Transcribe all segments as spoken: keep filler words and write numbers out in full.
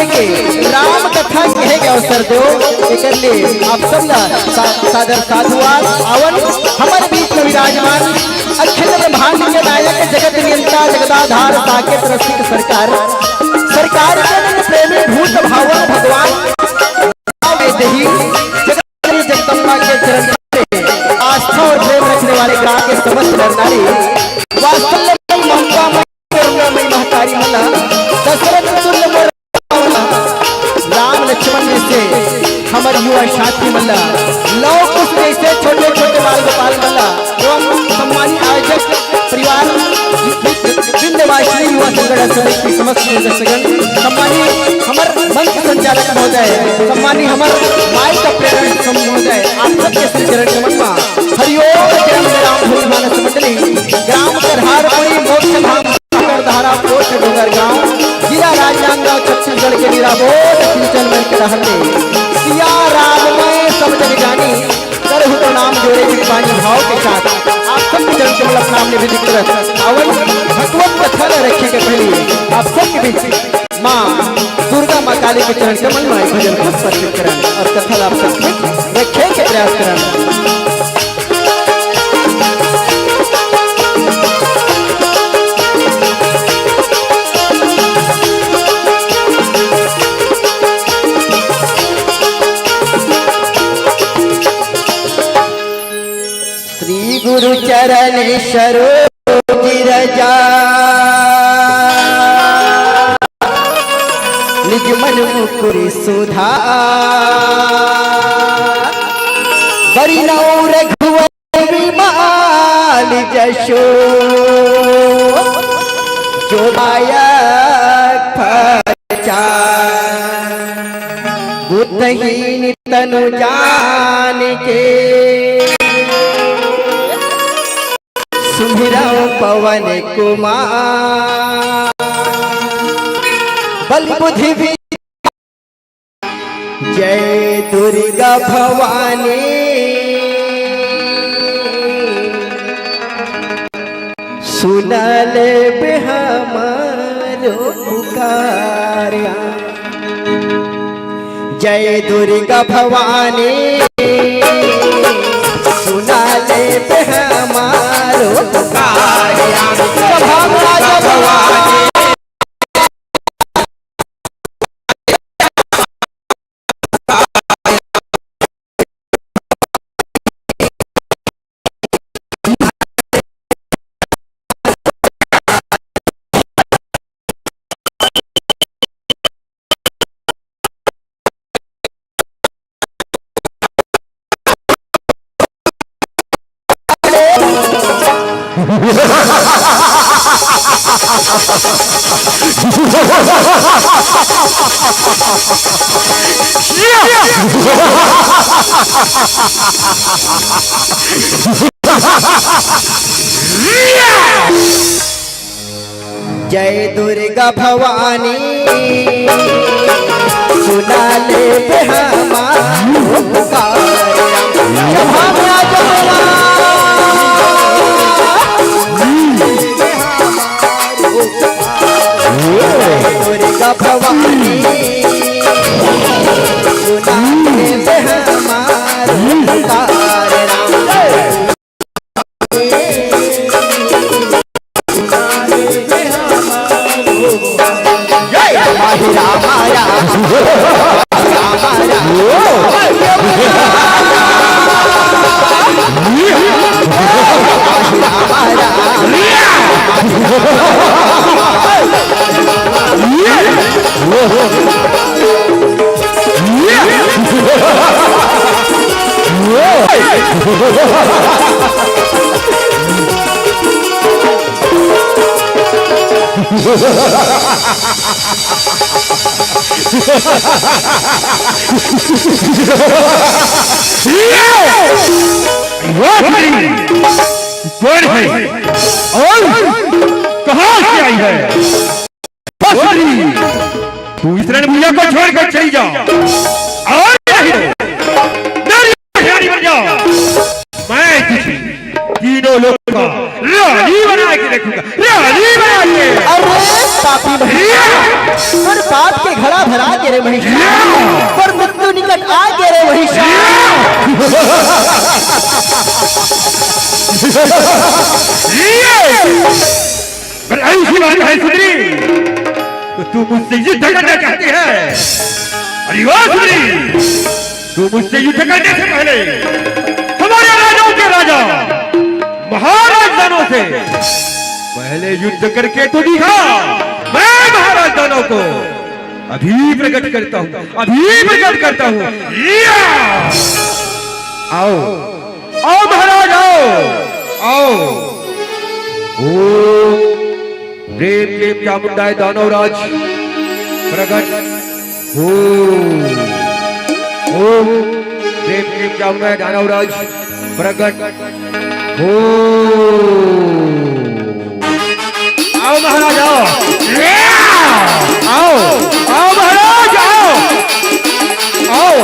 के राम कथा कहे के अवसर देव, एकर ले आप सब ला सा-, सादर साधुवाद। आवन हमर बीच में विराजमान अखिल ब्रह्मांड के नायक, जगत नियंता, जगदाधार, साकेत रसिक सरकार, सरकार के अनन्य प्रेमी, भूत भावन भगवान, जगत जगदम्बा के चरण पे आस्था और प्रेम रखने वाले गांव के समस्त नर नारी, वात्सल्य ममता करुणामयी महतारी मन ला, दशरथ तुल्य मोर राम लक्ष्मण जैसे हमर युवा साथी मन ला, लव कुश जैसे छोटे छोटे बाल गोपाल मन ला, एवं सम्मानित आयोजक परिवार विंध्यवासिनी युवा संगठन समिति के समस्त सदस्यगण, सम्मानित हमर मंच संचालक महोदय, सम्मानित हमर माइक ऑपरेटर महोदय, आप सबके श्री चरण कमल मा हरिओम। ग्राम राम भोज मानस मंडली, ग्राम करहारपुरी, मोक्ष धाम धारा पोस्ट डोंगरगांव, जिला राजनांदगांव, छत्तीसगढ़ के निरामोद सिंचन मंच रहने सिया राम में सब जग जानी, करहु तो नाम जोड़े जी पानी भाव के साथ। आप सब के चरण कमल प्रणाम निवेदित करत आवन भगवत कथा ला रखे के पहले आप सब के बीच माँ दुर्गा माँ काली के चरण कमल में एक भजन प्रस्तुत करन और कथा ला आप सब के रखे के प्रयास करन। श्री गुरु चरण सरोज रजा, निज मन मुकुर सुधार। बरनउँ रघुवर विमल जसु, जो दायक फल चार। बुद्धहीन तनु जानिके, सुमिरउँ पवन कुमार। बल बुद्धि विद्या जय दुर्गा भवानी, सुन लेबे हमरो पुकारा। जय दुर्गा भवानी, सुन लेबे हमरो पुकारा। सभा में राजा भवानी। जय दुर्गा भवानी, सुन लेबे हमार पुकार। जय दुर्गा भवानी, सुन लेबे हमार पुकार। कौन है और कहां से आई है? बसरी, तू इस रणभूमि को छोड़कर चली जा और नहीं तो मेरी रानी बन जा। मैं तुझे तीनों लोक का रानी बना के रखूंगा, रानी बना के। अरे पापी भैया, तोर पाप के घड़ा भरा रे महिषासुर, पर मृत्यु निकट आ गे रे महिषासुर। पर ऐसी बात है सुंदरी, तो तू मुझसे युद्ध करना चाहती है? अरे ओ सुंदरी, तू मुझसे युद्ध करने से पहले हमारे राजाओं के राजा महाराज दानव से पहले युद्ध करके तो दिखा। मैं महाराज दानव को अभी प्रकट करता हूँ, अभी प्रकट करता हूँ। या! आओ, आओ महाराज, आओ, आओ। ओम प्रेम प्रेम चामुंडाय दानवराज प्रगट हो। ओम प्रेम प्रेम चामुंडाय दानवराज प्रगट हो। आओ महाराज, आओ। आओ, आओ महाराज, आओ। आओ।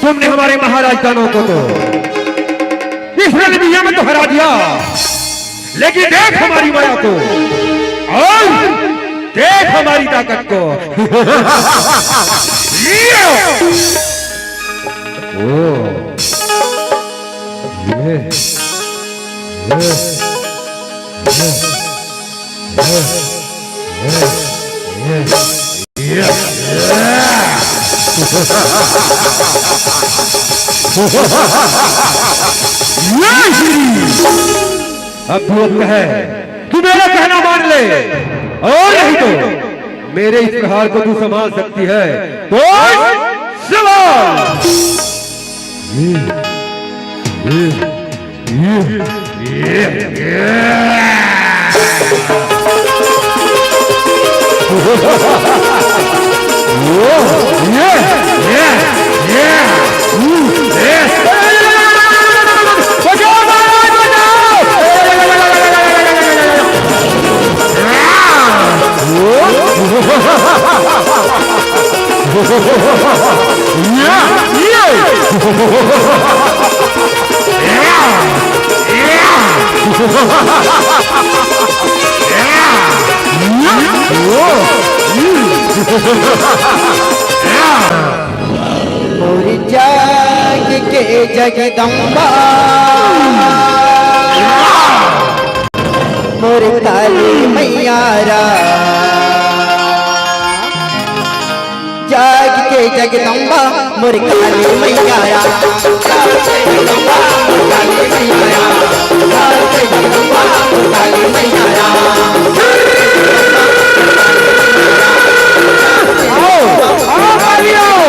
तुमने हमारे महाराज दानव को तो इस रणभूमि में तो हरा दिया, लेकिन देख हमारी माया को और देख हमारी ताकत को। ये, ओ, ये, ये, ये, ये, ये, ये, ये। अब तू अब कहे, तू मेरा कहना मान ले, और नहीं तो मेरे इस प्रहार को तू संभाल सकती है तो सवाल। मोर जाग के जगदम्बा, मोर काली मैया रा। जाग के जगदम्बा, मोर काली मैया रा। जाग के जगदम्बा, मोर काली मैया रा। जाग के जगदम्बा, मोर काली मैया रा। आओ, आओ, आओ।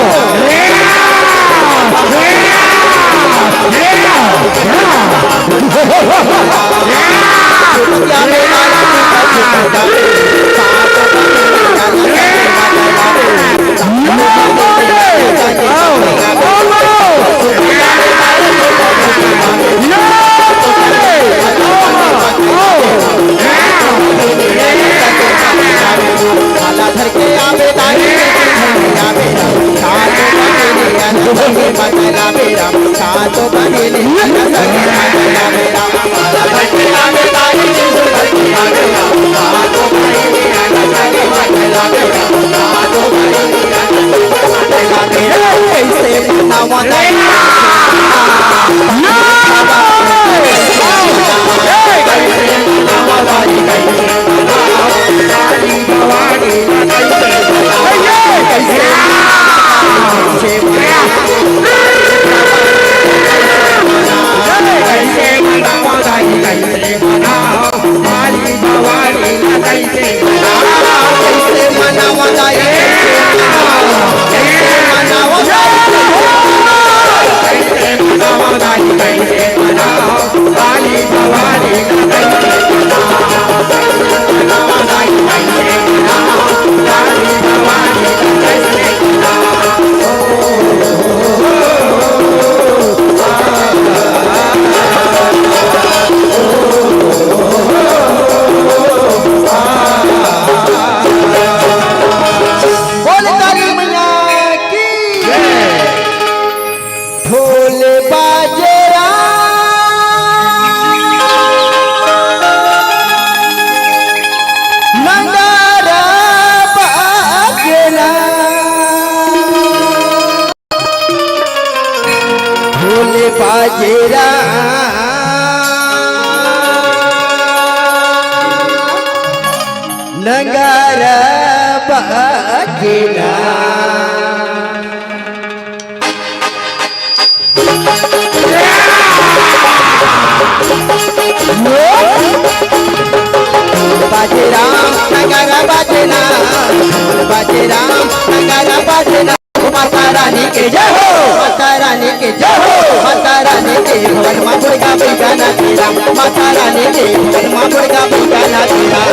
जय राम, नगाड़ा बाजे ना, माता रानी के जय हो, माता रानी के जय हो, माता रानी के भवन माँ दुर्गा मैया नाचे राम, माता रानी के भवन माँ दुर्गा मैया नाचे राम।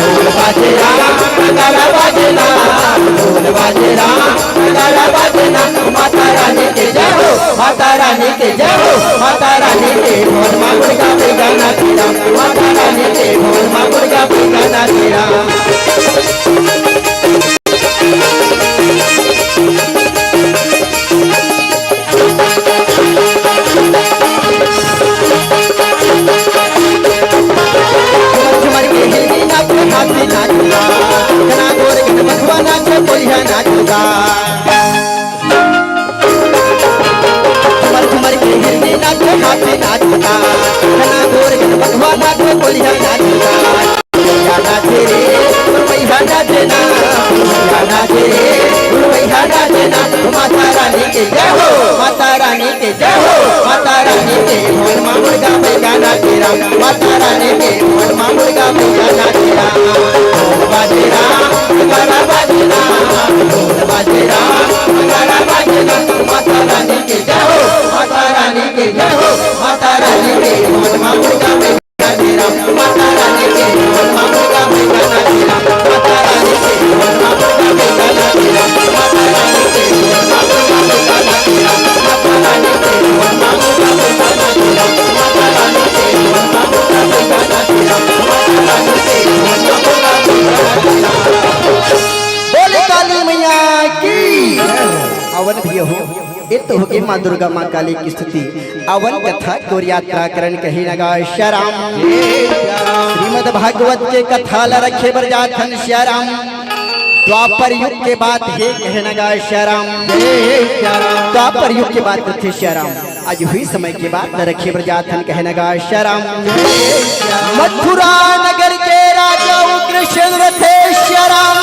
ढोल बाजे राम, नगाड़ा बाजे ना, ढोल बाजे राम, नगाड़ा बाजे ना, माता रानी के जय हो, माता रानी के जय हो, माता रानी के भवन माँ दुर्गा मैया नाचे राम, माता रानी के भवन माँ दुर्गा मैया नाचे राम। झुमर के हिलकी नाच, हाथी नाचुगा, घना गोर घन मखुआ नाच, कोलिया नाचुगा। झुमर झुमर के हिलकी नाच, हाथी नाचुगा, घना गोर घन मखुआ नाच, कोलिया नाचुगा। कोलिया नाचे रे, रुपैया नाचे ना, कोलिया नाचे रे, रुपैया नाचे ना। माता रानी के जय हो, माता रानी के जय हो, माता रानी के भवन माँ दुर्गा मैया नाचे राम, माता रानी के भवन माँ दुर्गा मैया नाचे राम। ढोल बाजे राम, नगाड़ा बाजे राम, ढोल बाजे राम, नगाड़ा बाजे राम। माता रानी के जय हो, माता रानी के जय हो, माता रानी के भवन माँ दुर्गा मैया नाचे राम, माता रानी के भवन माँ दुर्गा मैया नाचे राम, माता रानी के भवन माँ दुर्गा मैया नाचे राम, माता रानी के भवन माँ दुर्गा मैया नाचे राम, माता रानी के भवन माँ दुर्गा मैया नाचे राम, माता रानी के भवन माँ दुर्गा मैया नाचे राम, माता रानी के भवन माँ दुर्गा मैया नाचे राम। बोले काली मैया की। आवा न भैया हो, ए तो होगे माँ दुर्गा माँ काली के स्तुति। आवा न कथा के ओर यात्रा करन, कहे नगा सिया राम। श्रीमद् भागवत के कथा ला रखे बर जात हन सिया राम। द्वापर युग के बात हे, कहे नगा सिया राम। द्वापर युग के बात रथे सिया राम। आज उही समय के बात ला रखे बर जात हन, कहे नगा सिया राम। मथुरा नगर के राजा उग्रसेन रथे सिया राम।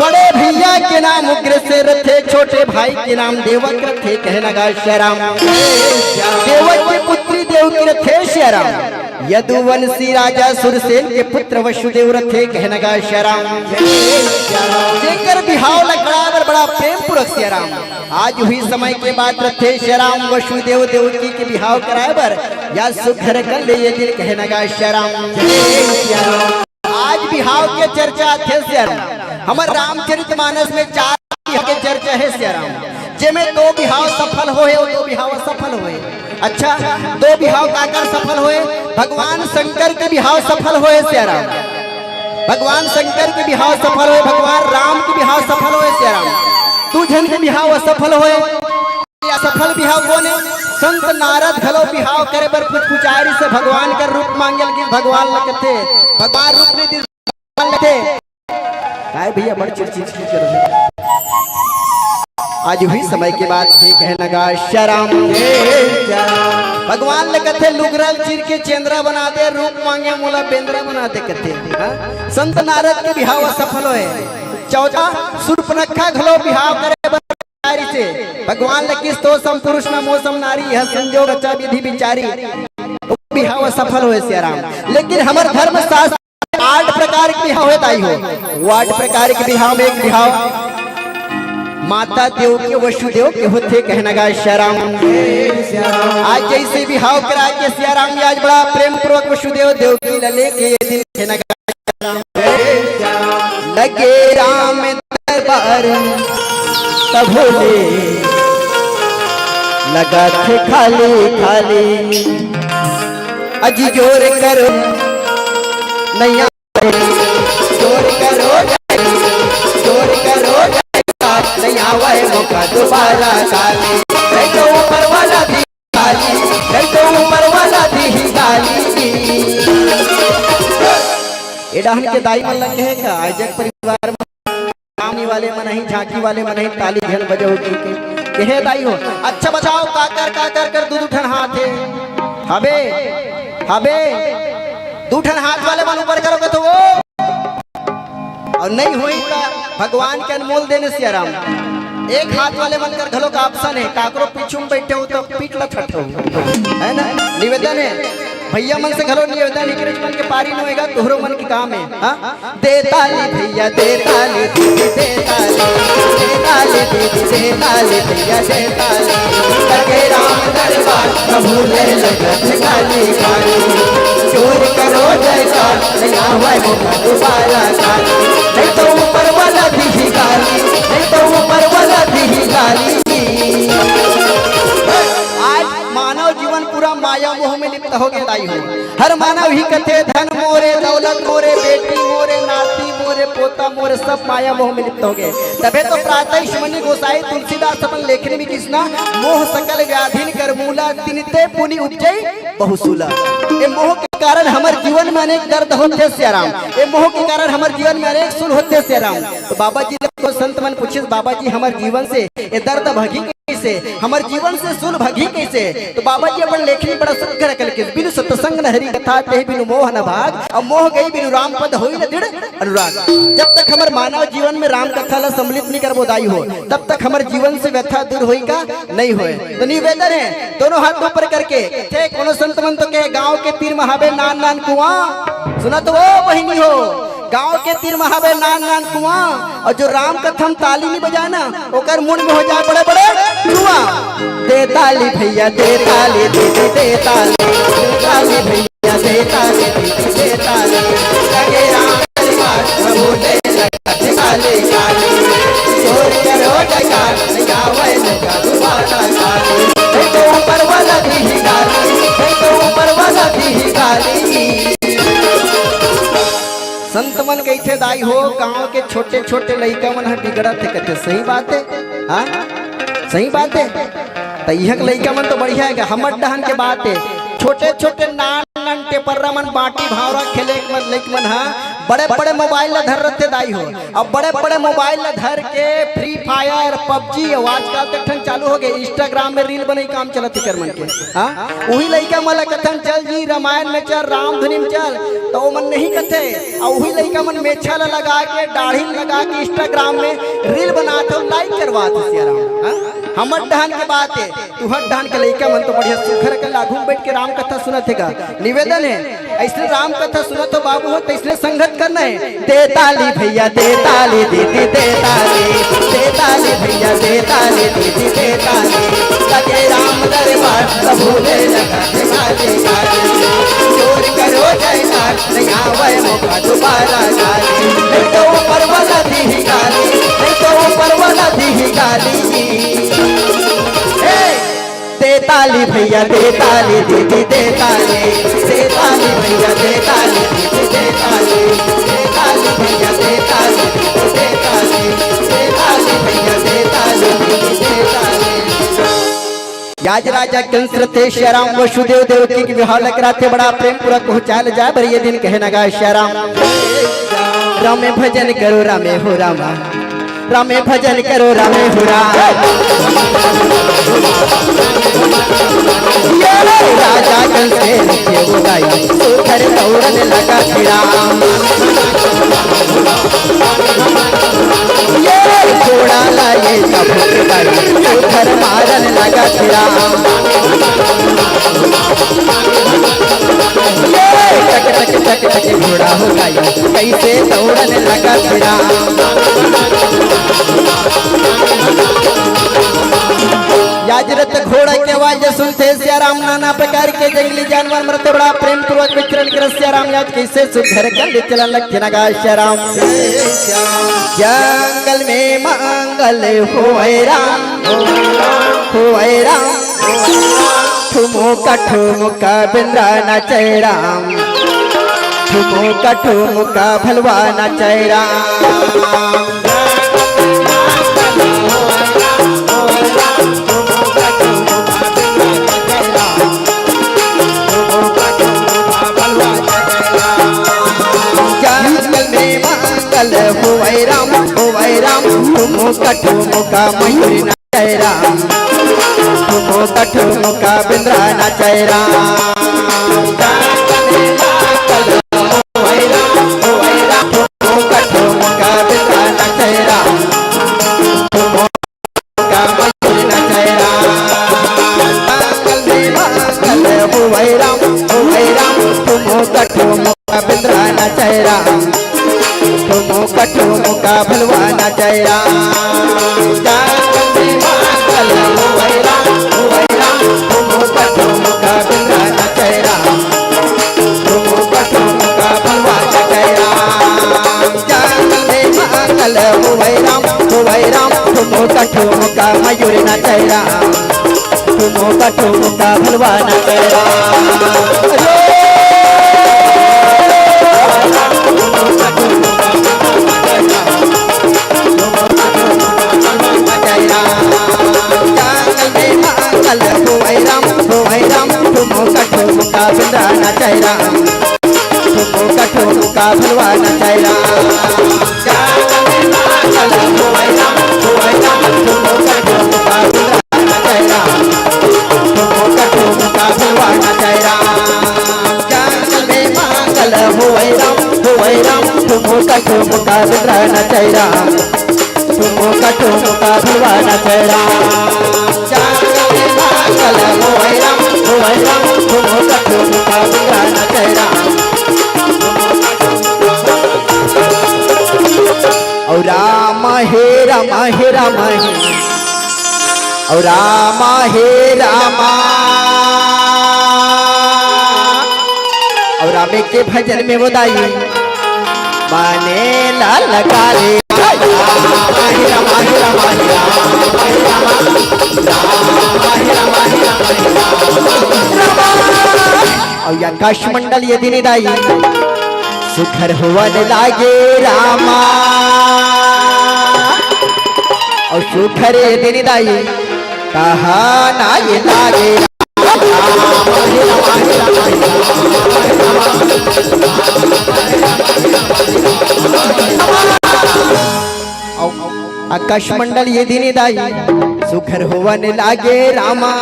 बड़े भैया के नाम उग्रसेन रथे, छोटे भाई के नाम देवक रथे, कहे नगा सिया राम। देवक के पुत्री देवकी रथे सिया राम। यदुवंशी राजा सुरसेन के पुत्र वसुदेव रथे, कहे नगा सिया राम। जेकर बिहाव ला कराए बर बड़ा प्रेम पूर्वक सिया राम। आज उही समय के बात रथे सिया राम, वसुदेव देवकी के बिहाव कराए बर या सुघर कन ले ये दिन, कहे नगा सिया राम। आज बिहाव के चर्चा आथे सिया राम। हमर रामचरित मानस में चार बिहाव के चर्चा हे सिया राम, जेमे दो बिहाव सफल होए अउ दो बिहाव असफल होए। अच्छा, दो बिहाव काकर सफल होए? भगवान शंकर के बिहाव सफल होए सिया राम। भगवान शंकर के बिहाव सफल होए, भगवान राम के बिहाव सफल होए सिया राम। दू झन के बिहाव असफल होए। असफल बिहाव कोन हे? संत नारद घलो बिहाव करे बर कुछ पुजारी से भगवान कर रूप मांगे लगिन, भगवान ल कथे, भगवान रूप नहीं दिस, भगवान ल कथे। काय भैया बड़ चिड़चिड़ करत हे? आज उही समय के बात हे, कहे नगा सिया राम। भगवान ल कथे लुगरा ल चीर के चेंदरा बना दे, रूप मांगे मोला बेंदरा बना दे कथे। हाँ? संत नारद के बिहाव असफल होए। चौथा, सूर्पनखा घलो बिहाव करे बर तैयारी से भगवान ल किस तो सम पुरुष न मो सम नारी, यह संजोग रचा विधि विचारी। बिहाव असफल होए सिया राम। लेकिन हमर धर्म शास्त्र आठ प्रकार के बिहाव होत आई हो। वो आठ प्रकार के बिहाव में एक बिहाव माता देवकी वसुदेव के होथे, कहे नगा सिया राम। आज जैसे बिहाव करा के सिया राम आज बड़ा प्रेम पूर्वक वसुदेव देवकी ल लेके ये दिन, कहे नगा लगे राम दरबार तभो ले लगा थे खाली खाली। अजी जोर करो नैया, जोर करो, जोर करो, नहीं आवे मौका दोबारा काली। नहीं तो ऊपर वाला दी गाली, नहीं तो ऊपर वाला दी गाली। ए डहन के दाई मन लगे हे का? आजक परिवार में रामनी वाले मन ही, झांकी वाले मन ही, ताली झन बजाओ के, के, के हे दाई हो। अच्छा बताओ, काकर, काकर कर दू दू ठन हाथ हे। हबे, हबे, दू ठन हाथ वाले मन ऊपर करो के तो वो। अउ नहीं होई त भगवान के अनमोल देन सिया राम। एक हाथ वाले मन कर घलो का option हे, काकरो पीछू में बैठे हो तो पीठ ल ठठो, है ना? निवेदन हे। भैया मन से घलो निवेदन, एकरे मन के पारी नो होएगा, तोहरो मन के काम हे। हाँ, दे ताली भैया, दे ताली दीदी, दे ताली, दे ताली दीदी, दे ताली भैया, दे ताली। लगे राम दरबार, प्रभु ले लगत काली काली। जोर करो जयकार, नइ आवय मौका दोबारा काली। नहीं तो ऊपर वाला दीही गाली, नहीं तो ऊपर वाला दीही गाली। आज मानव जीवन पूरा माया मोह में लिप्त हो गया दाई हो। हर मानव ही कथे, धन मोरे, दौलत मोरे, बेटी मोरे, नाती मोरे, पोता मोरे, सब माया मोह में लिप्त हो गए। तबे तो प्रातः शिरोमणि गोसाई तुलसीदास अपन लेखनी में किसना, मोह सकल व्याधिन कर मूला, तिनते पुनि उपजई बहुसूला। ए मोह के कारण हमर जीवन में अनेक दर्द होथे सियाराम, ए मोह के कारण हमर जीवन में अनेक सुल होथे सियाराम। तो बाबा जी ले तो संत मन पूछिस, बाबा जी हमर जीवन से ए दर्द भगी कइसे, हमर जीवन से सुल भगी कइसे? तो बाबा जी अपन लेखनी बड़ा सुघर कल के, बिनु सत्संग न हरि कथा, तेहि बिनु मोह न भाग, अब मोह गई बिनु राम पद होई न दृढ़ अनुराग। जब तक हमर मानव जीवन में राम कथा ला सम्मिलित नहीं करबो दाई हो, तब तक हमर जीवन से व्यथा दूर होई का? नहीं होए। तो निवेदन हे, दोनों हाथ ऊपर करके, थे कोनो संत मन तो कहे, गांव के तीर में हावे नान नान कुआं, सुना तो वो बहिनी हो, गांव के तीर में हावे नान नान कुआं, और जो राम कथा में ताली नहीं बजाना, ओकर मुंड में हो जाए बड़े बड़े धुआं। दे ताली भैया, दे ताली दीदी, दे ताली, दे ताली भैया, दे ताली दीदी, दे ताली। लगे राम दरबार, प्रभु ले लगा दे ताली, ताली। जोर करो जयकार, गावे लगा दोबारा ताली। नहीं तो ऊपर वाला दीही गाली, नहीं तो ऊपर वाला दीही गाली। संत मन कहिथे, दाई हो, गांव के छोटे-छोटे लइका मन ह बिगड़त हे, कहिथे, सही बात हे, हाँ, सही बात हे। त इहां के लइका मन तो बढ़िया हे, हमर डहन के बात हे, छोटे-छोटे नान नान टेपरा मन बांटी भांवरा खेले के मन, लइका मन ह बड़े-बड़े मोबाइल ला धर रथे, दाई हो। अब बड़े-बड़े मोबाइल ला धर के Free Fire, PUBG, अउ आजकल तो एक ठन चालू हो गए, Instagram में reel बनई काम चलत हे कर मन के। हाँ, उही लइका मन ला कथन, "चल जी, रामायण में चल, रामधुनी में चल," तो वो मन नहीं कथे। अउ उही लइका मन मेछा ला लगा के, दाढ़ी ला लगा के Instagram में reel बनात हे, like करवात हे सियाराम। हाँ? हमर डहन के बात हे, तुहर डहन के लइका मन तो बढ़िया सुघर के लागू में बैठ के राम कथा सुनत हे गा। निवेदन हे, अइसने राम कथा सुनत हो बाबू हो, त अइसने संगत करना हे। दे ताली भैया, दे ताली दीदी, दे ताली, दे ताली भैया, दे ताली दीदी, दे ताली। लगे राम दरबार, प्रभु ले लगा दे ताली, ताली। जोर करो जयकार, नइ आवय मौका दोबारा गाली। नहीं तो ऊपर वाला दीही गाली, नहीं तो ऊपर वाला दीही गाली। हे! दे ताली भैया, दे ताली दीदी, दे ताली, दे ताली भैया, दे ताली दीदी, दे ताली, दे ताली भैया, दे ताली दीदी, दे ताली, दे ताली भैया, दे ताली दीदी, दे ताली। याज राजा कंस रथे सियाराम वसुदेव देवकी के बिहाव ल कराथे, बड़ा प्रेम पूरा पहुंचा ले जाए बर ये दिन कहे नगा सियाराम। राम भजन करो रामे हो रामा, रामे भजन करो रामे हो राम। ये रे राजा कंस के नीचे उदाई, सुघर दौड़न लगा फिरा। ये रे घोड़ा लाए तब उदाई, सुघर मारन लगा फिरा। ये रे टक टक टक टक घोड़ा हो गई, कैसे दौड़न लगा फिरा। याजरथ घोड़ा के आवाज सुनते सियाराम नाना प्रकार के जंगली जानवर मरते बड़ा प्रेम पूर्वक विचरण कर सियाराम याज कैसे सुघर कर चलन लग नगा सियाराम। जंगल में मंगल होए राम, होए राम, ठुमुका ठुमुका बेंदरा नाचे राम, ठुमुका ठुमुका भलवा नाचे राम। जंगल में मंगल होए राम, होए राम, ठुमुका ठुमुका मयूर नाचे राम, ठुमुका ठुमुका बेंदरा नाचे राम। जंगल में मंगल होए राम, होए राम, ठुमुका ठुमुका बेंदरा नाचे राम। का मंदिर न चेहरा। मंगल में मंगल हो भाई राम, हो भाई राम, जंगल में मंगल होवै राम, होवै राम, ठुमुक ठुमुक बिंद्रा नचै राम। ठुमुक ठुमुक भलवा नचै राम, जंगल में मंगल होवै राम, होवै राम, ठुमुक ठुमुक मयूर नचै राम, ठुमुक ठुमुक भलवा नचै राम। अरे! जंगल में मंगल होवै राम, होवै राम, ठुमुक ठुमुक बिंद्रा नचै राम, ठुमुक ठुमुक भलवा नचै राम। जंगल में मंगल होवै राम, होवै राम, ठुमुक ठुमुक बिंद्रा नचै राम, ठुमुक ठुमुक भलवा नचै राम। जंगल में मंगल होवै राम, होवै राम, ठुमुक ठुमुक बिंद्रा नचै राम, ठुमुक ठुमुक भलवा नचै राम। जंगल में मंगल होवै राम, होवै राम, ठुमुक ठुमुक बिंद्रा नचै राम। ओ राम हे राम हे राम हे, ओ राम हे राम। अउ रामे के भजन में वो दाई, माने लाल काले। अउ आकाश मंडल ये दिन दाई, सुघर होवन लागे रामा। अउ सुघर ये दिन दाई, कहा ना ये लागे। अउ आकाश मंडल ये दिन दाई, सुघर होवन लागे रामा।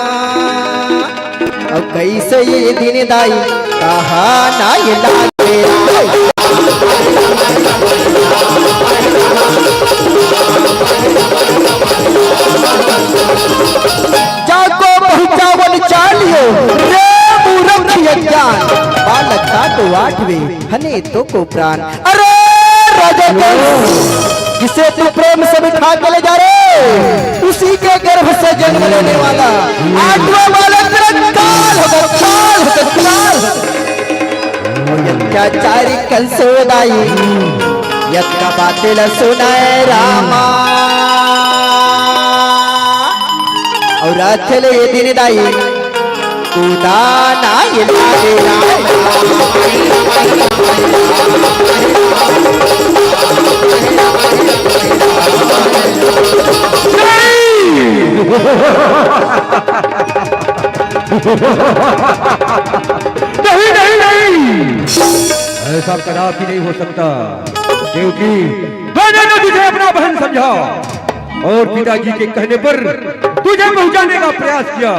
अउ कइसे ये दिन दाई, कहा ना ये लागे। जाको पहुंचावन चालियो, रे मूरख अज्ञान। बालक का तो आठवें, हने तो को प्राण। अरे राजा कंस, जिसे तू प्रेम से बिठा के ले जा रे, उसी के गर्भ से जन्म लेने वाला आठवां बालक तेरा काल होगा, काल होगा, काल होगा। अउ अत्याचारी कंस ओ दाई, यतका बाते ल सुनय रामा। अउ रात ले ये दिन दाई, कूदा ना ये लागे रामा। नहीं, नहीं, नहीं, ऐसा कदापि नहीं हो सकता, क्योंकि मैंने तो तुझे अपना बहन समझा और पिताजी के कहने पर तुझे पहुंचाने का प्रयास किया,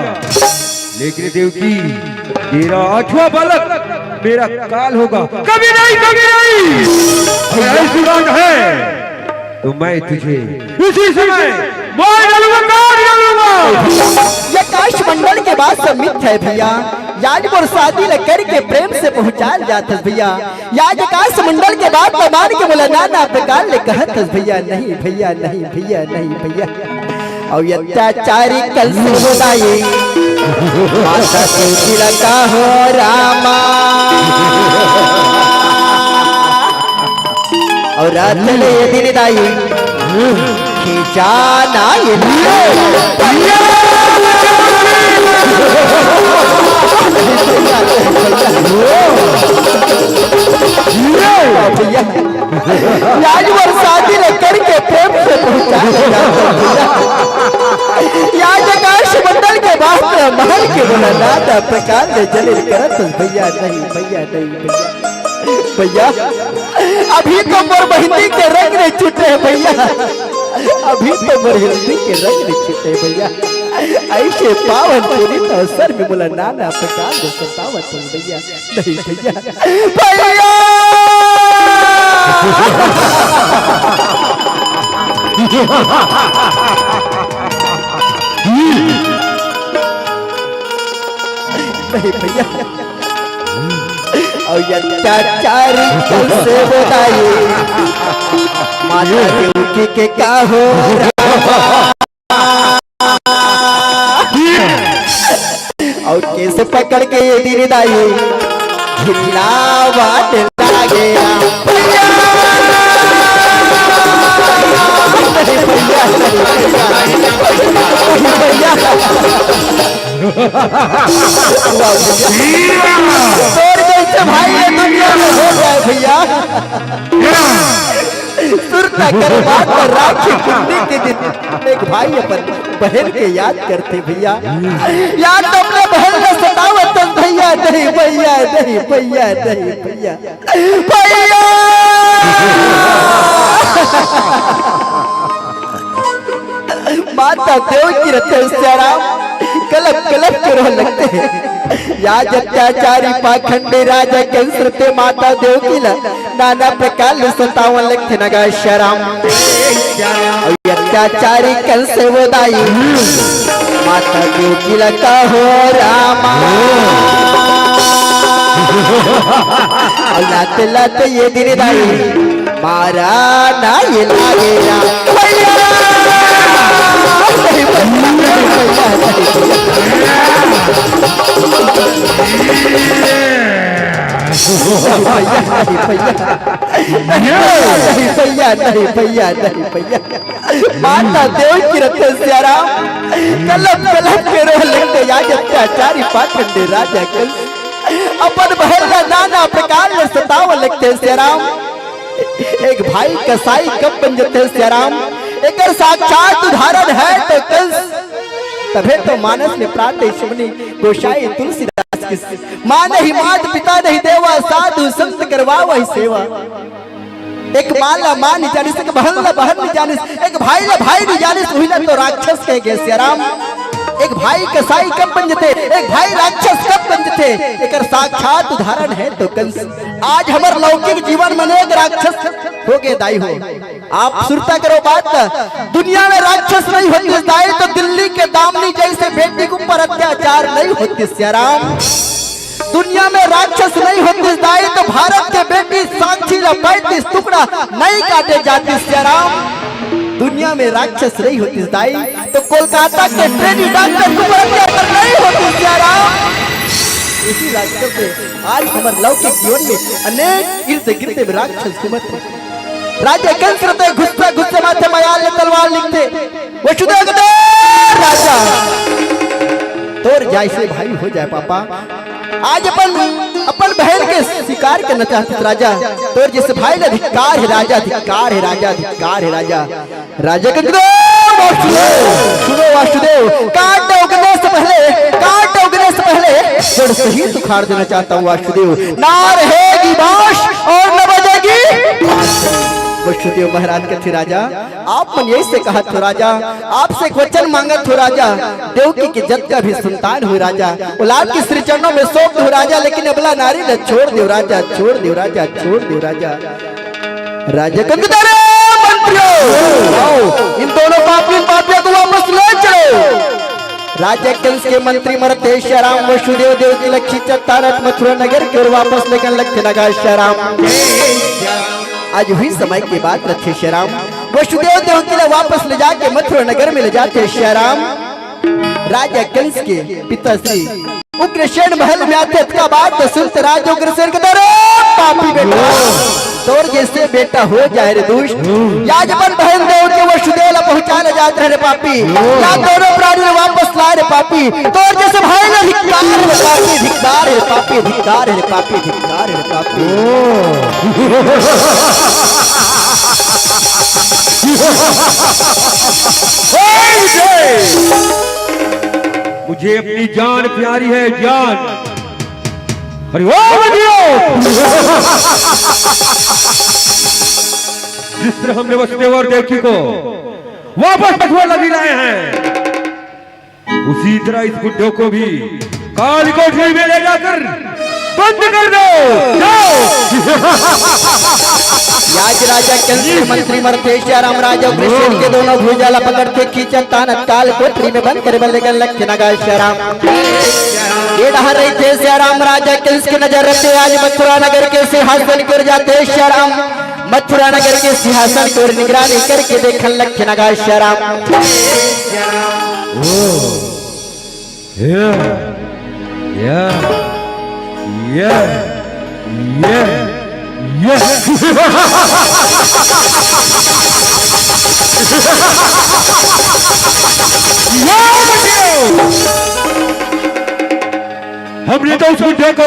लेकिन देवकी, तेरा आठवां बालक मेरा काल होगा। कभी नहीं, कभी नहीं। अगर ऐसी बात है तो मैं तुझे इसी समय मार डालूंगा, काट डालूंगा। ये आकाश मंडल के बात सब मिथ है भैया। आज मोर शादी ल करके प्रेम से पहुंचाल जात हस भैया। आज आकाश मंडल के बात ल मान के मोला नाना प्रकार ले कहत हस भैया। नहीं भैया, नहीं भैया, नहीं भैया। अउ अत्याचारी कंस ओ दाई, माता के तिलक हो रामा। अउ रात ले ये दिन दाई, खींचा ना ये भैया। आज मोर शादी ल करके प्रेम से पहुंचा। आज आकाश मंडल के बात ल मान के मोला नाना प्रकार ले जलील करत हस भैया। नहीं भैया, नहीं भैया। भैया, अभी तो मोर बहिनी के रंग नहीं छूटे हे भैया, अभी तो मोर बहिनी के रंग नहीं छूटे हे भैया। ऐसे पावन पुनीत अवसर में मोला नाना प्रकार ले सतावत हस भैया। नहीं भैया, भैया। नहीं भैया, अत्याचारी कंस वो दाई, माता देवकी के का हो रामा। अउ केस पकड़ के ये दीन दाई चिल्लावत लागे, भैया, भैया, भैया। तोर जैसे भाई ये दुनिया में हो जाए भैया। सुरता कर बात राखी पुण्य के दिन एक भाई अपन बहन के याद करथे भैया। याद तो अपने बहन ला सतावत हस भैया, नहीं भैया, नहीं भैया, नहीं भैया, भैया। माता देवकी रथे सियाराम, कलप कलप के रोए लगथे। या अत्याचारी पाखंडी राजा कंस रथे माता देवकी ला नाना प्रकार ले सतावन लगथे न गा सियाराम। अउ अत्याचारी कंस वो दाई, माता देवकी ला का हो रामा। अउ लात लात ये दीन दाई मारा ना ये लागे ना। भैया! भैया, नहीं भैया। नहीं भैया, नहीं भैया, नहीं भैया। माता देवकी रथे सियाराम, कलप कलप के रोए लगथे, या अत्याचारी पाखंडी राजा कंस अपन बहन ला नाना प्रकार ले सतावन लगथे सियाराम। एक भाई कसाई कब बन जथे सियाराम, एकर साक्षात उदाहरण हे तो कंस। तभे तो मानस में प्राण दे सुमनी गोसाई तुलसीदास के। माँ नहीं मात, पिता नहीं देवा, साधु संत करवावै सेवा। एक माँ ला माँ नइ जानिस, एक बहन ला बहन नइ जानिस, एक भाई ला भाई नइ जानिस, उही ला तो राक्षस कहे गे सियाराम। एक भाई कसाई कब बन जथे, एक भाई राक्षस कब बन जथे, एकर साक्षात उदाहरण हे तो कंस। आज हमर लौकिक जीवन में अनेक राक्षस हो गे दाई हो। आप सुरता करो बात, दुनिया में राक्षस नइ होतिस दाई तो दिल्ली के दामिनी जइसे बेटी के ऊपर अत्याचार नइ होतिस सियाराम। दुनिया में राक्षस नइ होतिस दाई तो भारत के बेटी साक्षी ला पैंतीस टुकड़ा नइ काटे जातिस सियाराम। दुनिया में राक्षस नइ होतिस दाई तो कोलकाता के ट्रेनी डॉक्टर के ऊपर अत्याचार नइ होतिस सियाराम। इही राक्षस हे आज हमर लौकिक जीवन में अनेक इर्द गिर्द में राक्षस घूमत हे। राजा कंस रथे गुस्सा गुस्सा माथे मयाल ले तलवार लिकथे। वसुदेव के दे राजा, तोर जइसे भाई हो जाए पापा, आज अपन, अपन बहन के शिकार करना चाहते थे राजा, तोर जइसे भाई ला धिक्कार हे राजा, धिक्कार हे राजा, धिक्कार हे राजा। राजा के दे वासुदेव, सुनो वासुदेव, काट दो गणेश पहले, काट दो गणेश पहले, जड़ सहित उखाड़ देना चाहता हूँ वासुदेव। ना रहेगी बांस और न बजेगी। वसुदेव महाराज कथे राजा, आप मन यइसे कहत हो राजा, आपसे एक वचन मांगत हो राजा, देवकी के जतका भी संतान हो राजा, औलाद के श्री चरणों में सौंप दो राजा, लेकिन अबला नारी ला छोड़ दो राजा, छोड़ दो राजा, छोड़ दो राजा। राजा कंस कथे, अरे मंत्रियों, आओ, इन दोनों पापी पापियों को वापस ले चलो। राजा कंस के मंत्री मन रथे सियाराम, वसुदेव देवकी ला खींचत तानत मथुरा नगर के ओर वापस लेगन लगथे न गा सियाराम। आज उही समय के बात रथे सियाराम, वसुदेव देवकी ला वापस ले जाके मथुरा नगर में ले जाथे सियाराम। राजा कंस के पिता श्री उग्रसेन महल में आथे, अतका बात सुनत राजा उग्रसेन कथे, अरे पापी बेटा, तोर जइसे बेटा हो जाए रे दुष्ट। या अपन बहन देवकी वसुदेव ला पहुंचा ले जात रहे रे पापी। या दोनों प्राणी ला वापस ला रे पापी। तोर जइसे भाई ला धिक्कार हे रे पापी, धिक्कार हे रे पापी, धिक्कार हे रे पापी, धिक्कार हे रे पापी। मुझे अपनी जान प्यारी है, जान। हरि ओम, हरि ओम। जिस तरह हमने वसुदेव और देवकी को वापस मथुरा नगरी लाए हैं, उसी तरह इस बुड्ढे को भी काल कोठरी में ले जाकर बंद कर दो। जाओ। या राजा कंस के मंत्री मन रथे सियाराम, राजा उग्रसेन के दोनों भुजा ला पकड़थे, खींचत तानत काल कोठरी में बंद करे बर लेगन लगथे न गा सियाराम। ये डहर रहिथे सियाराम, राजा कंस के नजर रहिथे आज मथुरा नगर के सिंहासन के ओर जाथे सियाराम। मथुरा नगर के सिंहासन के ओर निगरानी करके देखन लगथे नगा सियाराम। हमने तो उस बुड्ढे को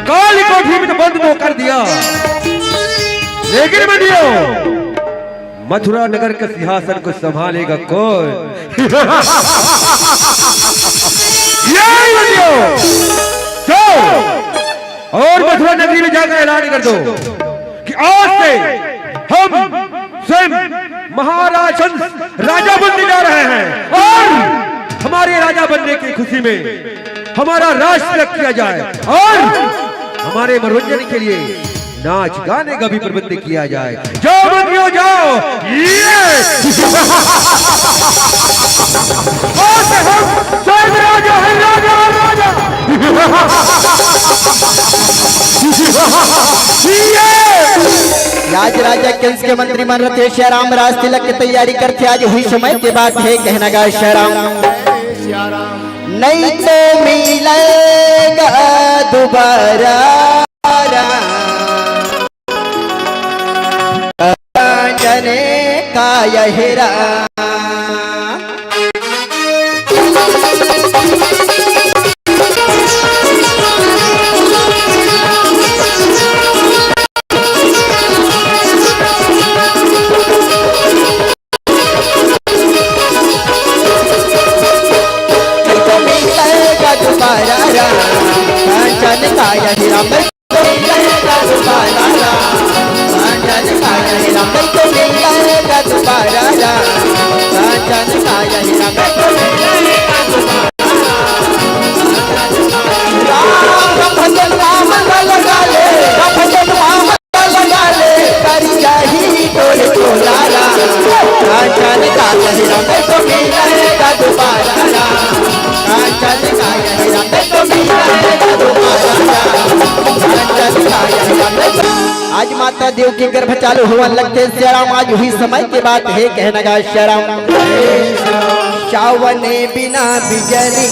काली कोठरी में तो बंद वो कर दिया, लेकिन बंदियों, मथुरा नगर के सिंहासन को संभालेगा कौन? यही बंदियों, जाओ और मथुरा नगरी में जाकर ऐलान कर दो कि आज से हम स्वयं महाराज हंस राजा बनने जा रहे हैं और हमारे राजा बनने की खुशी में हमारा राज तिलक किया जाए और हमारे मनोरंजन के लिए नाच गाने का भी प्रबंध किया जाए। जाओ बंदियों, जाओ। ये आज हम स्वयं राजा हैं, राजा, राजा। ये आज राजा कंस के मंत्री मन रहिथे सियाराम, राज तिलक के तैयारी करथे। आज उही समय के बात हे, कहना गा सियाराम। नहीं तो मिलेगा दोबारा राम, जाने का यही राम। आज माता देवकी गर्भ चालू होवन लगथे सियाराम, आज उही समय के बात हे, कहना गा सियाराम। सावन बिना बिजली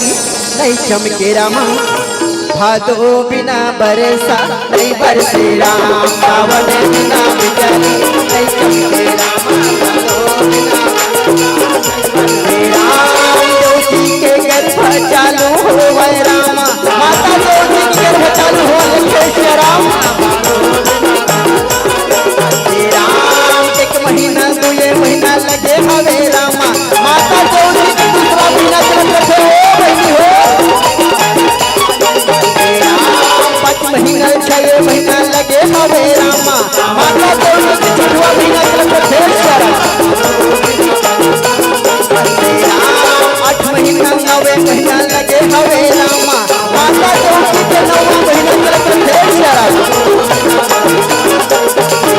नहीं चमके रामा, भादो बिना बरसा नहीं बरसे राम। सावन बिना बिजली नहीं चमके रामा, भादो बिना बरसा नहीं बरसे राम। जोशी के गर्भ चालू होवे रामा, माता जोशी के गर्भ चालू होवे राम। राम, एक महीना दुए महीना लगे हवे रामा, माता जोशी के दूसरा महीना चलत रथे, ओ बहिनी हो। राम, पाँच महीना छह महीना लगे हवे रामा, माता जोशी के छठवा महीना चलत रथे। राम, आठ महीना नवे महीना लगे हवे रामा, माता जोशी के नवा महीना चलत रथे।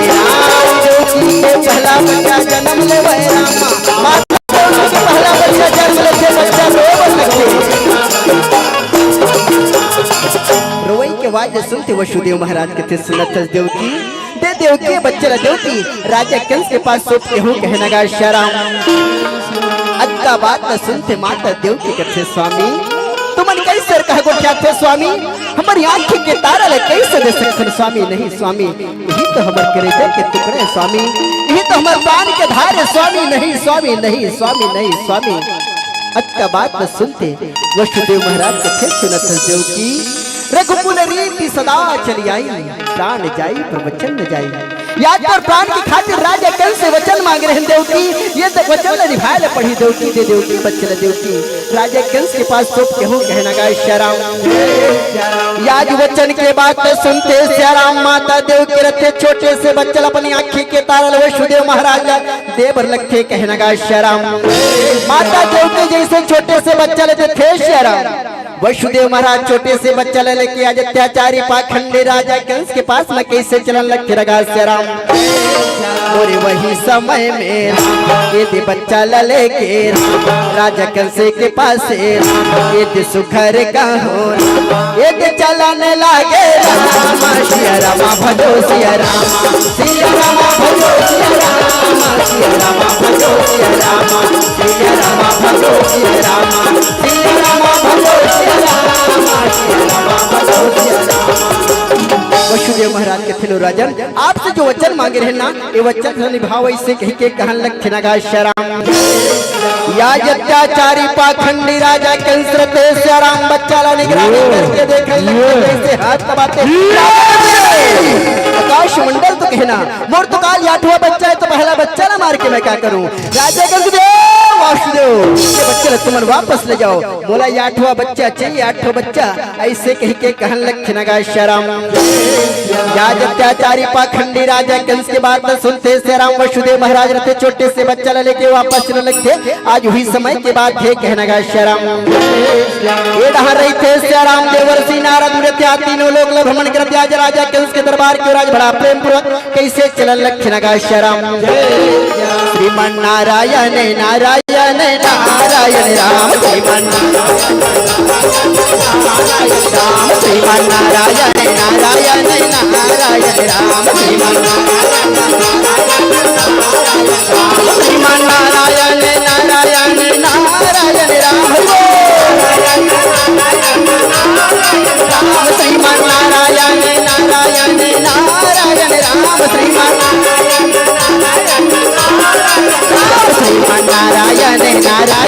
राम, जोशी के पहला बच्चा जन्म लेवे रामा, माता जोशी के पहला बच्चा जन्म लेथे, बच्चा रोवन लगथे। रोवई के आवाज सुनते वसुदेव महाराज कथे, सुनत हस देवकी, दे देवकी बच्चा ला देवकी, राजा कंस के पास सौंप के हूँ, कहना गा सियाराम। अतका बात ला सुनते माता देवकी कथे, स्वामी, तुमन कैसे कह गोठियाथे स्वामी, हमर आँखी के तारा ला कैसे दे सकथन स्वामी? नहीं स्वामी, यही तो हमर करेजा के टुकड़ा हे स्वामी, यही तो हमर प्राण के धार हे स्वामी। नहीं स्वामी, नहीं स्वामी, नहीं स्वामी। अतका बात ला सुनते वसुदेव महाराज कथे, सुनत हस देवकी, रघुकुल रीति सदा चली आई, प्राण जाई पर वचन न जाई। या तो प्राण के खातिर राजा कंस से वचन मांग रहे हैं देवकी, ये तो वचन ला निभाए ला पड़ही देवकी, दे देवकी बच्चा ला देवकी। राजा कंस के पास सौंप के हूँ, कहना गा सियाराम। या आज वचन के बात सुनते सियाराम, माता देवकी रथे छोटे से बच्चा ला अपनी आँखी के तारा ला वसुदेव महाराज ला दे बर लगथे, कहना गा सियाराम। माता देवकी जैसे छोटे से बच्चा ला देथे सियाराम, वसुदेव महाराज छोटे से बच्चा ला लेके आज अत्याचारी पाखंडी राजा कंस के पास में कइसे चलन लगथे रगा सियाराम। और वही समय में ये दे बच्चा ला लेके राजा कंस के पास से ये दे सुखर का हो ये दे चलन लागे राम। सिया रामा भजो सिया रामा, सिया रामा भजो सिया रामा, सिया रामा भजो सिया रामा, सिया रामा भजो सिया रामा, सिया रामा भजो सिया रामा, सिया रामा भजो सिया रामा। वसुदेव महाराज कथे लो राजन, आपसे जो वचन मांगे रहे ना, ये वचन ला निभाव, अइसे कहि के कहन लगथे नगा सियाराम। या अत्याचारी पाखंडी राजा कंस रथे सियाराम बच्चा ला निगरानी करके देखन लगथे, जइसे हाथ दबाथे। आकाश मंडल तो कहे ना, मोर तो काल ये आठवां बच्चा हे, तो पहला बच्चा ला मार के मैं का करूं? राजा कंस कथे वासुदेव, ये बच्चा ला तुमन वापस ले जाव। मोला ये आठवां बच्चा चाहिए, आठवां बच्चा। अइसे कहि के कहन लगथे नगा सियाराम। या अत्याचारी पाखंडी राजा कंस के बात ला सुनथे सियाराम, वसुदेव महाराज रथे छोटे से बच्चा ला लेके वापस चलन लगथे। आज उही समय के बात हे कहे नगा सियाराम। ये डहर रहिथे सियाराम देवर्षि नारद मुनि रथे, तीनों लोक ला भ्रमण करथे। आज राजा कंस के दरबार के ओर आज बड़ा प्रेम पूर्वक कइसे चलन लगथे नगा सियाराम। श्रीमन नारायण नारायण नारायण राम, श्रीमन राम, श्रीमन नारायण नारायण नारायण राम, श्रीमन श्रीमन नारायण नारायण नारायण राम, श्रीमन नारायण नारायण नारायण राम, श्रीमन श्रीमन नारायण नारायण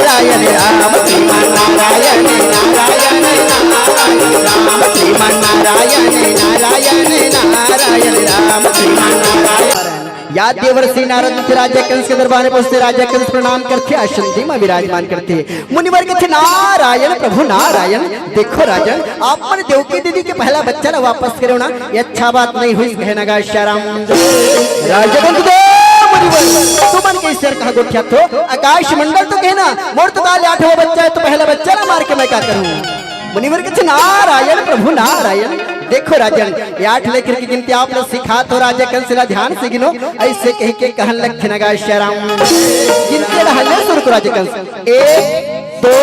नारायण राम, श्रीमन नारायण नारायण नारायण राम, श्रीमन नारायण नारायण नारायण राम, श्रीमन नारायण। या देवर्षि नारद जी राजा कंस के दरबार में पहुंचथे, राजा कंस प्रणाम करथे, आसन दे म विराजमान करथे। मुनिवर कथे नारायण प्रभु नारायण। देखो राजन, आप मन देवकी दीदी के पहला बच्चा ला वापस करे हो ना, ये अच्छा बात नहीं होइस कहे नगा सियाराम। राजा कंस कथे मुनिवर, तुमन कइसे कहा गोठियाथो? आकाश मंडल तो कहे ना, मोर तो काल आठवां बच्चा हे, तो पहला बच्चा ला मार के मैं का करूं? मुनिवर कथे नारायण प्रभु नारायण। देखो राजन, ये आठ लेकर के गिनती आप ला सिखात हों, राजा कंस ला ध्यान से गिनो, अइसे कहि के कहन लगथे नगा सियाराम। गिनती डहर ले शुरू करो राजा कंस। एक, दो,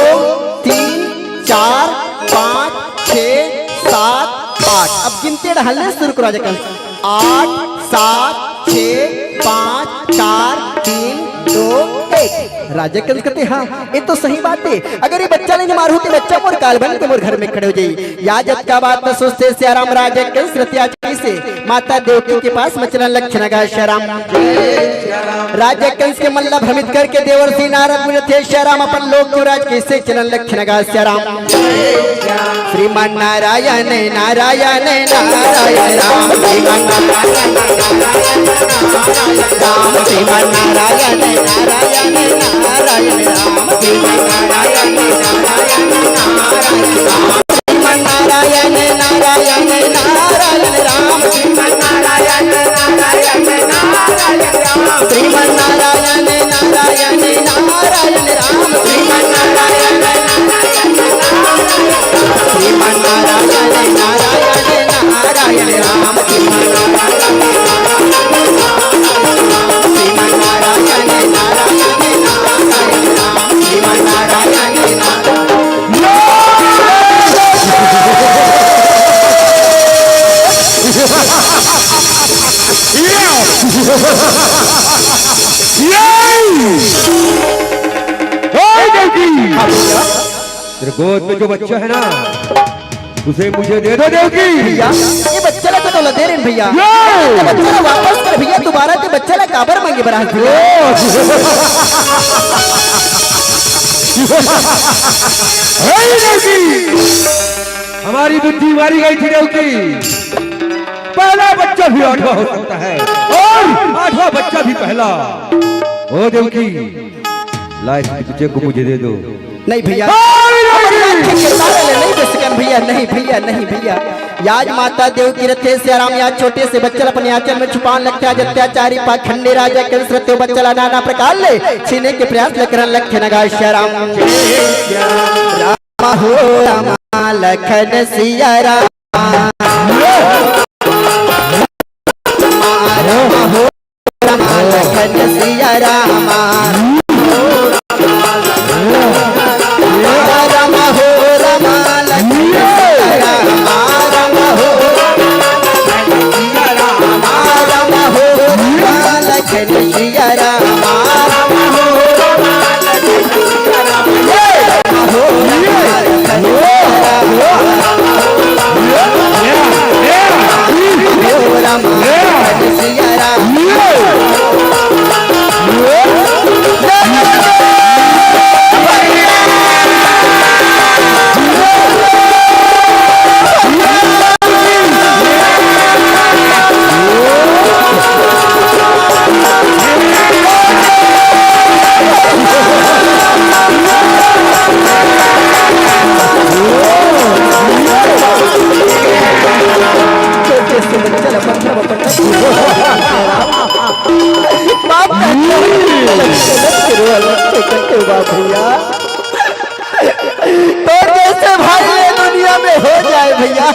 तीन, चार, पाँच, छः, सात, आठ। अब गिनती डहर ले शुरू करो राजा कंस। आठ, सात, छः, पाँच, चार, तीन, दो, एक। राजा कंस कथे हाँ, ये तो सही बात हे। अगर ये बच्चा नहीं मारहूं त बच्चा मोर काल बन के मोर घर में खड़े हो जाही। या जतका बात ला सोचथे सियाराम राजा कंस रथे आज कइसे माता देवकी के पास म चलन लगथे नगा सियाराम। राजा कंस के मन ला भ्रमित करके देवर्षि नारद मुनि रथे सियाराम अपन लोक के राज कइसे चलन लगथे नगा सियाराम। श्रीमन नारायण नारायण नारायण राम, श्रीमन नारायण नारायण नारायण राम, श्रीमन नारायण नारायण नारायण राम, श्रीमन नारायण नारायण नारायण राम, श्रीमन नारायण नारायण नारायण राम, श्रीमन नारायण नारायण नारायण राम, श्रीमन नारायण नारायण नारायण राम, श्रीमन नारायण नारायण नारायण राम, श्रीमन नारायण नारायण नारायण राम, श्रीमन नारायण नारायण नारायण राम, श्रीमन नारायण नारायण नारायण राम, श्रीमन नारायण नारायण। तेरे गोद में जो बच्चा है ना, उसे मुझे दे दो देवकी। भैया, ये बच्चा ला तो तोला दे रहे हैं भैया। ये बच्चा ला वापस कर भैया, दोबारा ते बच्चा ला काबर मांगे बरात भैया? हे देवकी, हमारी बुद्धि मारी गई थी देवकी। पहला बच्चा भी आठवां हो सकता है और आठवां बच्चा भी पहला। ओ देवकी, ला इस बच्चे को मुझे दे दो। नहीं भैया, नहीं, नहीं। नहीं दे सकन भैया, नहीं भैया, नहीं भैया। या आज माता देवकी रथे सियाराम या छोटे से बच्चा ला अपन आंचल में छुपान लगथे। आज अत्याचारी पाखंडी राजा कंस रथे बच्चा ला नाना प्रकार ले छीने के प्रयास ल करन लगथे नगा सियाराम। हो रामा लखन सिया रामा। रामा हो रामा लखन सिया रामा। रामा हो रामा लखन सिया रामा। रामा हो रामा लखन सिया रामा। रामा हो रामा लखन सिया रामा। रामा हो रामा लखन सिया रामा। भैया, तो जैसे भाई ये दुनिया में हो जाए भैया,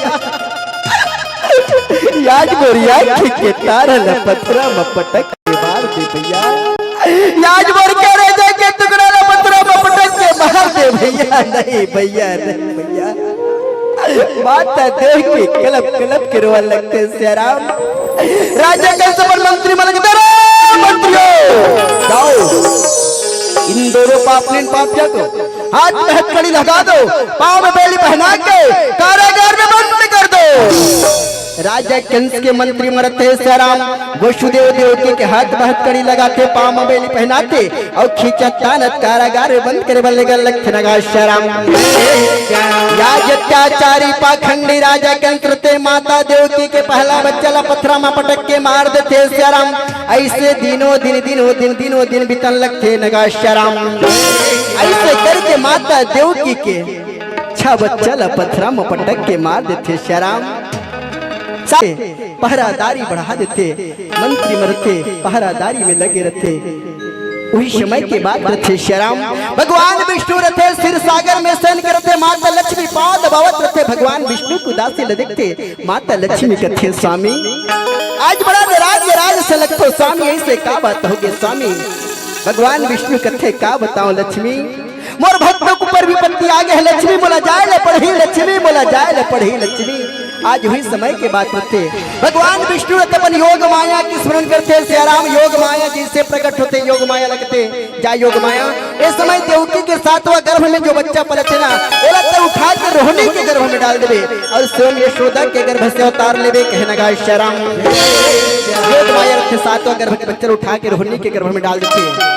याज गोरिया के तार ल पथरा म पटक के मार दे भैया। याज मोर के रे जाए के टुकड़ा ल पथरा म पटक के मार दे भैया। नहीं भैया, नहीं भैया। माता देव के कलप कलप के रोवा लगथे सियाराम। राजा कंस मन मंत्री मन के, "अरे मंत्रियों, जाओ इन दोनों पापनीन पापिया को हाथ में हथकड़ी लगा दो, पाँव में बेली पहना के कारागार में बंद कर दो।" राजा कंस के मंत्री मन रथे सियाराम, वसुदेव देवकी के हाथ में हथकड़ी लगाथे, पाँव में बेली पहनाथे, अउ खींचत तानत कारागार में बंद करे बर लेगत लगथे नगा सियाराम। याज अत्याचारी पाखंडी राजा कंस रथे, माता देवकी के पहला बच्चा ला पथरा म पटक के मार देथे सियाराम। अइसे दिनों दिन, दिनों दिन, दिनों दिन बीतन लगथे नगा सियाराम। अइसे करके माता देवकी के छह बच्चा ला पथरा म पटक के मार देथे सियाराम। सारे पहरादारी बढ़ा देथे, मंत्री मन रथे पहरादारी में लगे रथे। उही समय के बात रथे सियाराम, भगवान विष्णु रथे क्षीर सागर में शयन करथे, माता लक्ष्मी पाँव दबावत रथे, भगवान विष्णु के उदासी ल देखथे, माता लक्ष्मी कथे, "स्वामी, आज बड़ा नाराज नाराज से लगथो स्वामी, अइसे का बात होगे स्वामी?" भगवान विष्णु कथे, "का बताओ लक्ष्मी, मोर भक्त के ऊपर विपत्ति आ गे हे लक्ष्मी, मोला जाए ल पड़ही लक्ष्मी, मोला जाए ल पड़ही लक्ष्मी।" आज उही समय के बात रथे, भगवान विष्णु रथे अपन योग माया के स्मरण करथे सियाराम। योग माया जइसे प्रकट होथे, योग माया लगथे, जा योग माया। ए समय देवकी के सातवां गर्भ में जो बच्चा पलथे ना, ओला त उठा के रोहिणी के गर्भ में डाल देबे अउ स्वयं यशोदा के गर्भ से अवतार लेबे, कहे नगा सियाराम। योग माया रथे सातवां गर्भ के बच्चा ल उठा के रोहिणी के गर्भ में डाल देथे।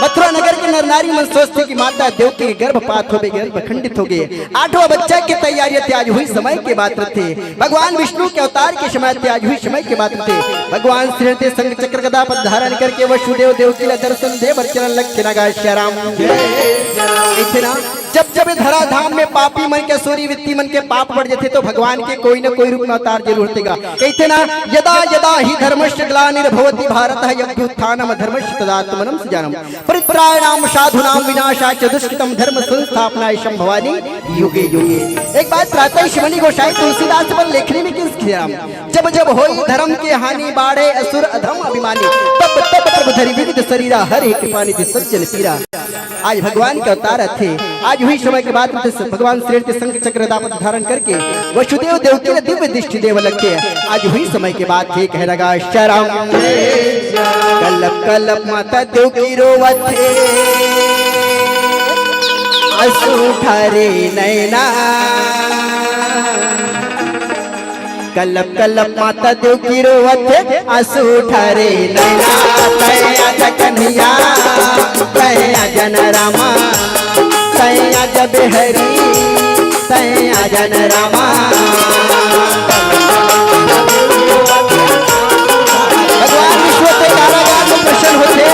मथुरा नगर के नर नारी मन सोचथे कि माता देवकी के गर्भपात होबे, गर्भ खंडित होगे, आठवां बच्चा के तैयारी रथे। आज उही समय के बात रथे, भगवान विष्णु के अवतार के समय रथे, आज उही समय के बात रथे। भगवान श्री रथे शंख चक्र गदा पद्म धारण करके वसुदेव देवकी ला दर्शन दे बर चलन लगथे नगा सियाराम। कथे ना, जब जब ये धराधाम में पापी मन के, असुरी वृत्ति मन के पाप बढ़ जथे, तो भगवान के कोई न कोई रूप में अवतार जरूर होथे गा। कथे ना, "यदा यदा ही धर्मस्य ग्लानिर्भवति भारत, अभ्युत्थानम धर्मस्य तदात्मानं सृजाम्यहम्। परित्राणाय साधूनां विनाशाय च दुष्कृतां धर्म संस्थापनाय सम्भवामि युगे युगे।" एक बात प्रातः शिवनी गोसाई तुलसीदास पर लेखनी में किस सियाराम, "जब जब होई धर्म के हानि, बाढ़े असुर अधम अभिमानी, तब तब प्रभु धरि विविध शरीरा, हरे कृपा निधि सज्जन पीरा।" आज भगवान के अवतार रथे, आज उही समय के बात रथे, भगवान श्री रथे शंख चक्र गदा पद्म धारण करके वसुदेव देवकी ला दिव्य दृष्टि देवे लगथे। आज उही समय के बात हे, कहे नगा सियाराम। कलप कलप माता देवकी रोवत हे, आंसू ढारे नैना। कलप कलप माता देवकी रोवत हे, आंसू ढारे नैना। तैं आजा कन्हैया, तैं आजा न रामा, तैं आजा बिहारी, तैं आजा न रामा। भगवान विष्णु के कारागार में प्रसन्न होथे,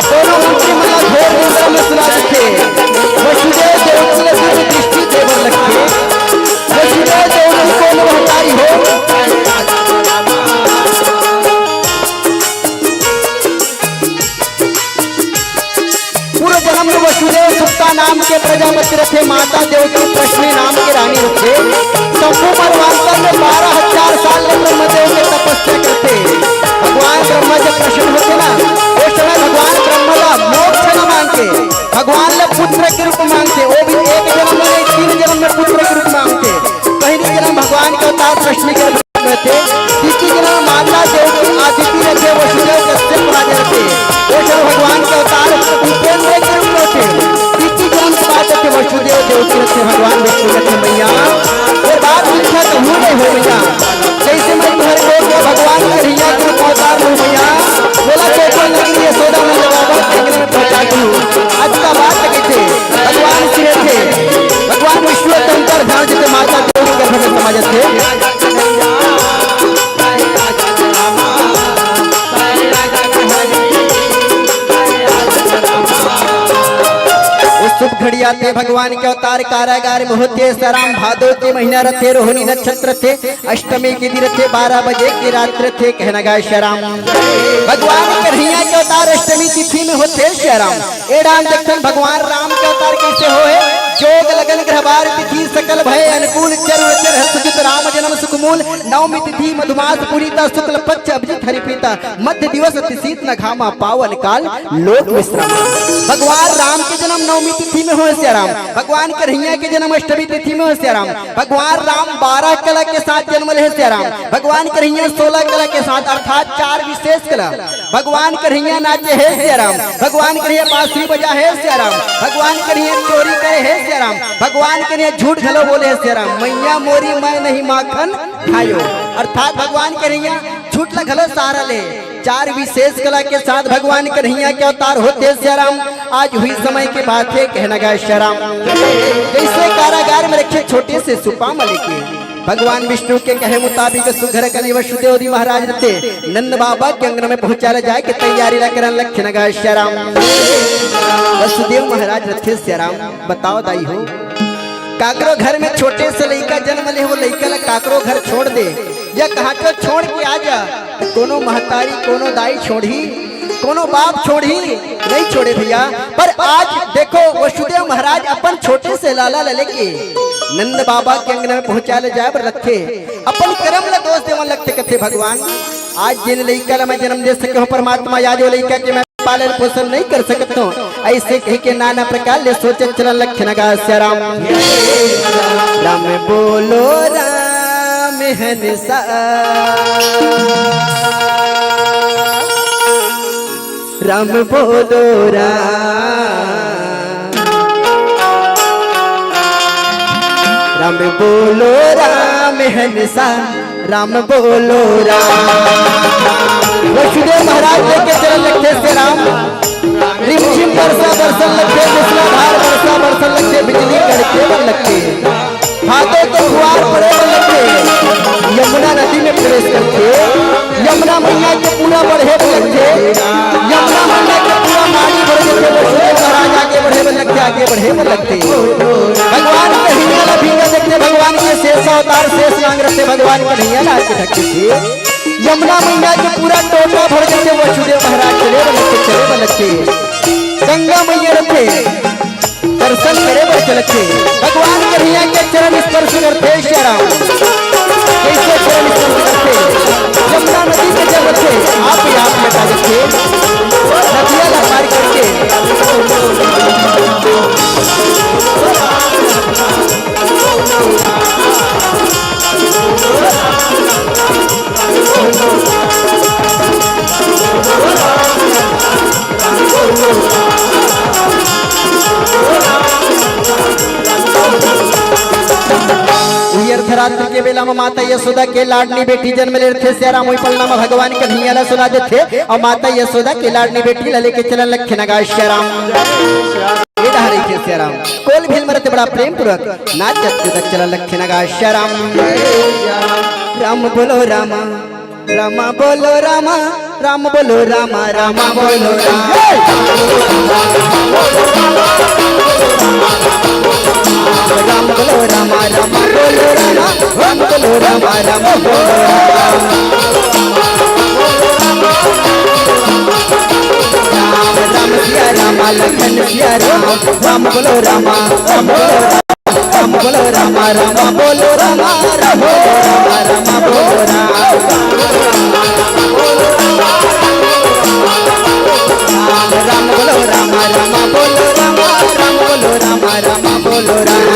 दोनों मंत्री मन ला घोर निंदा में सुना देथे। वसुदेव देवकी ला दिव्य दृष्टि देवर लगथे। वसुदेव देवकी कोनो महतारी हो, पूर्व जन्म में वो वसुदेव सुप्ता नाम के प्रजापति रथे, माता देवकी प्रश्नी नाम के रानी रथे। शंभु मरुआंचल में बारह हजार साल ले ब्रह्मदेव के तपस्या करथे। भगवान ब्रह्मा जब प्रसन्न होथे ना, उस समय भगवान ब्रह्मा ला मोक्ष न मांगथे, भगवान ला पुत्र के रूप मांगथे। वो भी एक जन्म में नहीं, तीन जन्म में पुत्र के रूप मांगथे। पहली जन्म भगवान के अवतार प्रश्नी के करथे। द्वितीय जन्म माता देवकी आदिति रथे, वसुदेव कश्यप राजा रथे। वो सब भगवान के अवतार उपेंद्र के रूप रथे। द्वितीय जन्म के बाद रथे वसुदेव देवकी रथे, भगवान विष्णु रथे मैया। ये बात मिथ्या कहूँ नहीं हो मैया। जैसे मैं तुहर को के भगवान कन्हैया के रूप अवतार हो मैया। बोला गोकुल नगरी यशोदा नंद बाबा के अंगन में पहुंचा दू। आज का बात कही थे, भगवान श्री थे, भगवान विष्णु के अंतर ध्यान जिते माता देव के गर्भ में समा जाते। उस शुभ घड़ी आते भगवान के अवतार कारागार में होते। सियाराम भादो के महीना रथे, रोहिणी नक्षत्र थे, अष्टमी के दिन रथे, बारह बजे के रात रथे, कहना गाय सियाराम। भगवान कन्हैया के अवतार अष्टमी तिथि में होते सियाराम। ए डाहन देखथन भगवान राम के अवतार कैसे होहे। जोग लगन ग्रहबार तिथि सकल भय अनुकूल चरण चरण हर्ष जित राम जन्म सुख मूल। नवमी तिथि मधुमास पुनीता शुक्ल पक्ष अभिजित हरिप्रीता मध्य दिवस अति शीत न घामा पावन काल लोक विश्राम। भगवान राम के जन्म नवमी तिथि में होहे सियाराम। भगवान कन्हैया के जन्म अष्टमी तिथि में होहे सियाराम। भगवान राम बारह कला के साथ जन्म लेहे सियाराम। भगवान कन्हैया सोलह कला के साथ अर्थात चार विशेष कला। भगवान कन्हैया नाचे हे सियाराम, भगवान कन्हैया बांसुरी बजा हे सियाराम, भगवान कन्हैया चोरी करे हे सियाराम, भगवान कन्हैया झूठ घलो बोले हे सियाराम। मैया मोरी मैं नहीं माखन खायो, अर्थात भगवान कन्हैया झूठ ला घलो सहारा ले। चार विशेष कला के साथ भगवान कन्हैया के अवतार होते सियाराम। आज हुई समय के बात हे कहना गाय सियाराम। जैसे कारागार में रखे छोटे से सुपा मलिक भगवान विष्णु के कहे मुताबिक सुघर कली वसुदेव जी महाराज रथे, नंद बाबा के अंगन में पहुंचाले जाए के तैयारी ला करन लग थे ना गाय सियाराम। वसुदेव महाराज रथे सियाराम, बताओ दाई हो, काकरो घर में छोटे से लइका जन्म ले, वो लइका ला काकरो घर छोड़ दे या कहां तो छोड़ के आ जा, तो कोनो महतारी, कोनो दाई छोड़ही, कोनो बाप छोड़ही, नहीं छोड़े भैया। पर आज देखो, वसुदेव महाराज अपन छोटे से लाला ला लेके नंद बाबा के अंगना में पहुंचाले जाए बर लगथे, अपन करम ला दोष देवन लगथे, कथे, "भगवान, आज जेन लइका ला मैं जन्म दे सके हों परमात्मा, आज वो लइका के मैं पालन पोषण नहीं कर सकत हों।" ऐसे कह के नाना प्रकार ले सोचे चलन लग थे ना गा सियाराम। राम बोलो राम हंसा, राम बोलो राम, राम बोलो राम हंसा, राम बोलो राम। वसुदेव महाराज लेके चलन लग थे सियाराम। रिमझिम बरसा बरसन लग थे, मूसलाधार बरसा बरसन लग थे, बिजली कड़के बर लग थे। भादो के फुहार पड़े बर लगथे, यमुना नदी में प्रवेश करथे, यमुना मैया के पूरा बढ़े बर लगथे, यमुना मैया के पूरा माड़ी भर देथे, वसुदेव महाराज आगे बढ़े बर लगथे, आगे बढ़े बर लगथे। भगवान कन्हैया ला भींगा देखथे, भगवान के शेष अवतार शेष नांग रथे, भगवान कन्हैया ला आके ढक देथे। यमुना मैया के पूरा टोटा भर देथे, वसुदेव महाराज चले बर लगथे, चले बर लगथे। गंगा मैया रथे, दर्शन करे बर चलथे, भगवान कन्हैया के चरण स्पर्श करथे सियाराम। कैसे चरण स्पर्श करथे? यमुना नदी के जल रथे, आप ही आप लटा देथे, नदिया ला पार करके। उही अर्धरात्रि के बेला म माता यशोदा के लाडली बेटी जन्म ले रथे सियाराम, उही पलना म भगवान कन्हैया ला सुला देथे अउ माता यशोदा के लाडली बेटी ला लेके चलन लगथे ना गा सियाराम। ये डहर रहिथे सियाराम, कोल भील मरत बड़ा प्रेम पूर्वक नाचत कूदत चलन लगथे ना गा सियाराम। राम बोलो रामा, रामा बोलो रामा, राम बोलो रामा, रामा बोलो रामा। राम बोलो रामा, रामा बोलो रामा, राम बोलो रामा, रामा बोलो रामा। राम राम सिया रामा, लखन सिया राम, राम बोलो रामा, राम बोलो रामा, राम बोलो रामा, रामा बोलो रामा, राम बोलो रामा, रामा बोलो रामा। राम बोलो रामा, रामा बोलो रामा, राम बोलो रामा, रामा बोलो रामा।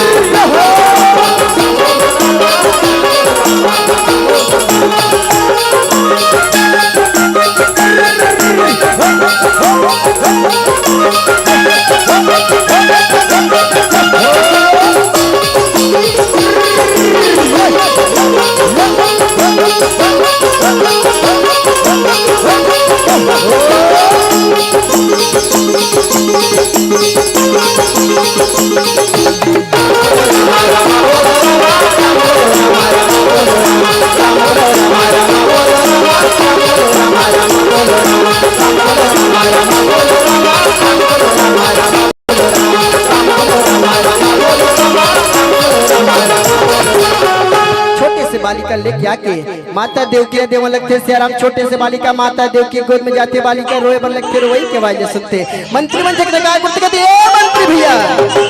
छोटे से बालिका लेके आके माता देवकी देवन लगथे सियाराम। छोटे से बालिका माता देवकी गोद में जाथे, बालिका रोए बर लगथे, रोवई के आवाज सुनथे। मंत्री मन जगदगा गुप्त कहते, "ए मंत्री भैया,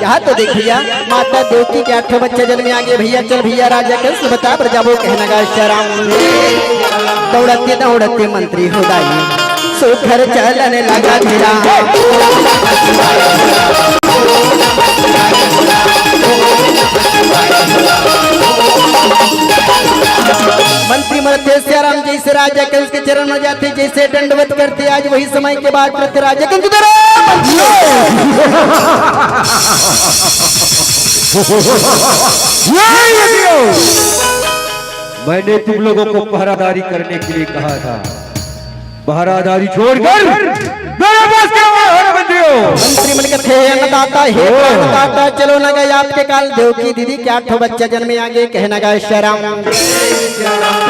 यहाँ तो देख भैया, माता देवकी के आठ ठो बच्चा जन्मे आगे भैया, चल भैया राजा कंस बता पर जाबो कहना गा सियाराम।" दौड़ते दौड़ते मंत्री हो दाई सुघर चलन लगा धीरा। मंत्री मन थे सियाराम जैसे राजा कंस के चरण में जाते, जैसे दंडवत करते, आज वही समय के बात करते राजा कंस। मैंने तुम लोगों को पहरादारी करने के लिए कहा था, पहरादारी छोड़कर मेरे पास क्या आया हो रे बंदियों? मंत्री मन कथे, "हे अन्नदाता, हे ओ। प्राणदाता, चलो न गए आपके काल देवकी दीदी के आठ ठो बच्चा जन्मे आगे कहना गा सियाराम।"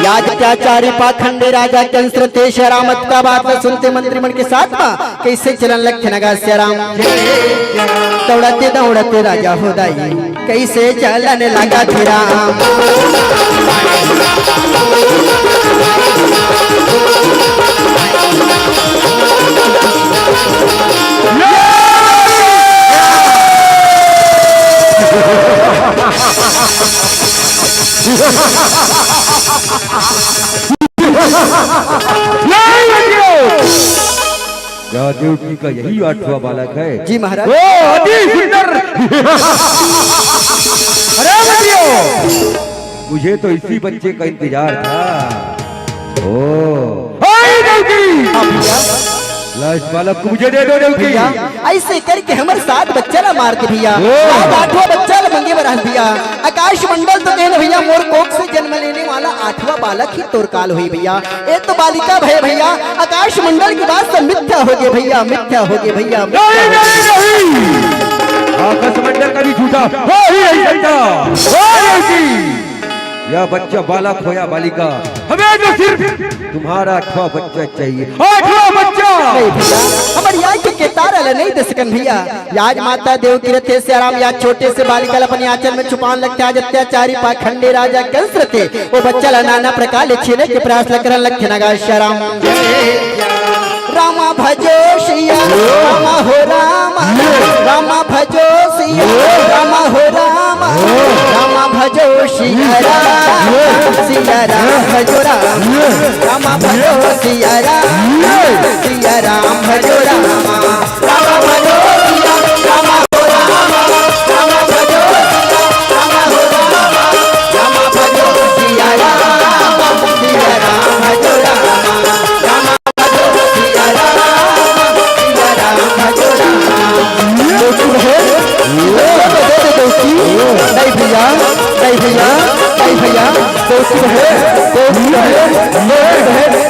या अत्याचारी पाखंडी राजा कंस रथे सियाराम अतका बात ला सुनते मंत्री मन के साथ में कैसे चलन लगथे न गा सियाराम। दौड़ते दौड़ते राजा हो दाई कैसे चलन लगा थे राम। क्या देवकी का यही आठवां बालक है? जी महाराज। ओ, अति सुंदर। अरे बच्चों, मुझे तो इसी बच्चे का इंतजार था। ओ, हाय देवकी। हाँ भैया। ला, इस बालक को मुझे दे दो देवकी। भैया, ऐसे करके हमर सात बच्चा ला मार दे भैया। ओ। आज आठवां बच्चा ला मंगे बर आए भैया। आकाश मंडल तो कहे ना भैया, मोर कोख से जन्म लेने वाला आठवां बालक ही तोर काल होही भैया। ए तो बालिका भय भैया, आकाश मंडल की बात सब मिथ्या होगे भैया, मिथ्या होगे भैया, मिथ्या नहीं, होगे। नहीं, नहीं। आकाश मंडल कभी झूठा हो ही नहीं सकता। हो नहीं सकती। या बच्चा बालक हो या बालिका, हमें तो सिर्फ तुम्हारा आठवां बच्चा चाहिए, आठवां बच्चा। नहीं भैया, हमर यहाँ के केतारा ला नहीं दे सकन भैया। या आज माता देवकी रथे सियाराम, या छोटे से बालिका ला अपन आंचल में छुपान लगथे। आज अत्याचारी पाखंडी राजा कंस रथे, वो बच्चा ला नाना प्रकार ले छीने के प्रयास ला करन लगथे नगा सियाराम। रामा भजो सिया रामा हो रामा, रामा भजो सिया रामा हो रामा, रामा भजो सिया राम, सिया राम भजो राम, रामा भजो सिया राम, सिया राम भजो रामा। नहीं भैया, नहीं भैया, नहीं भैया। दोस्ती रहे, दोस्ती रहे, दोस्ती रहे।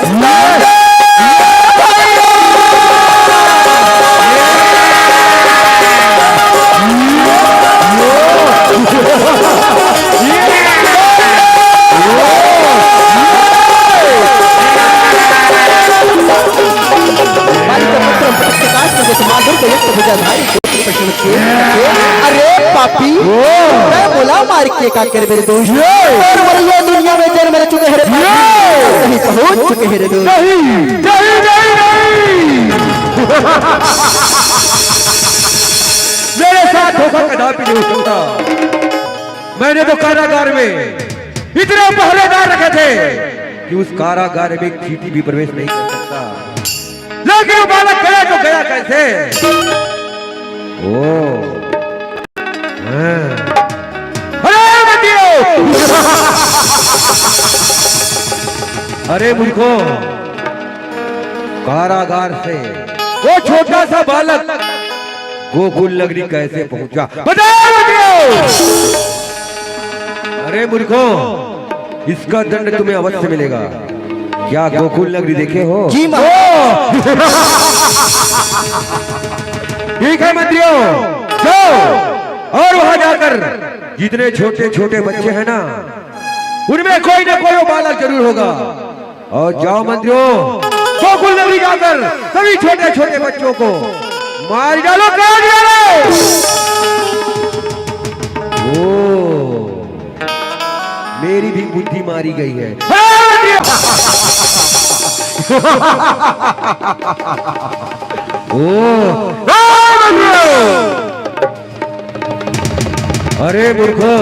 अरे पापी, ओ। तैं मोला मार के का करबे रे दोस्त? ये। और वरिया दुनिया में जन्म ले चुके हैं रे पापी। ये। कहीं पहुंच चुके हैं रे दोस्त। नहीं, नहीं, नहीं, नहीं। कदापि नहीं हो सकता। मैंने तो कारागार में इतने पहरेदार रखे थे कि उस कारागार में चींटी भी प्रवेश नहीं कर सकता, लेकिन वो बालक गया तो गया कैसे? ओ, हाँ। अरे बंदियों! अरे मूर्खों, कारागार से वो छोटा सा बालक गोकुल नगरी कैसे पहुंचा? बताओ बंदियों! अरे मूर्खों, इसका दंड तुम्हें अवश्य मिलेगा। क्या गोकुल नगरी देखे हो? जी महाराज। ठीक है मंत्रियों, जाओ और वहां जाकर जितने छोटे छोटे बच्चे हैं ना, उनमें कोई ना कोई वो बालक जरूर होगा। और जाओ मंत्रियों, गोकुल नगरी जाकर सभी छोटे छोटे बच्चों को मार डालो, काट डालो। ओ, मेरी भी बुद्धि मारी गई है। हाँ, मंत्रियों। ओ, हाँ, मंत्रियों। अरे मूर्खो,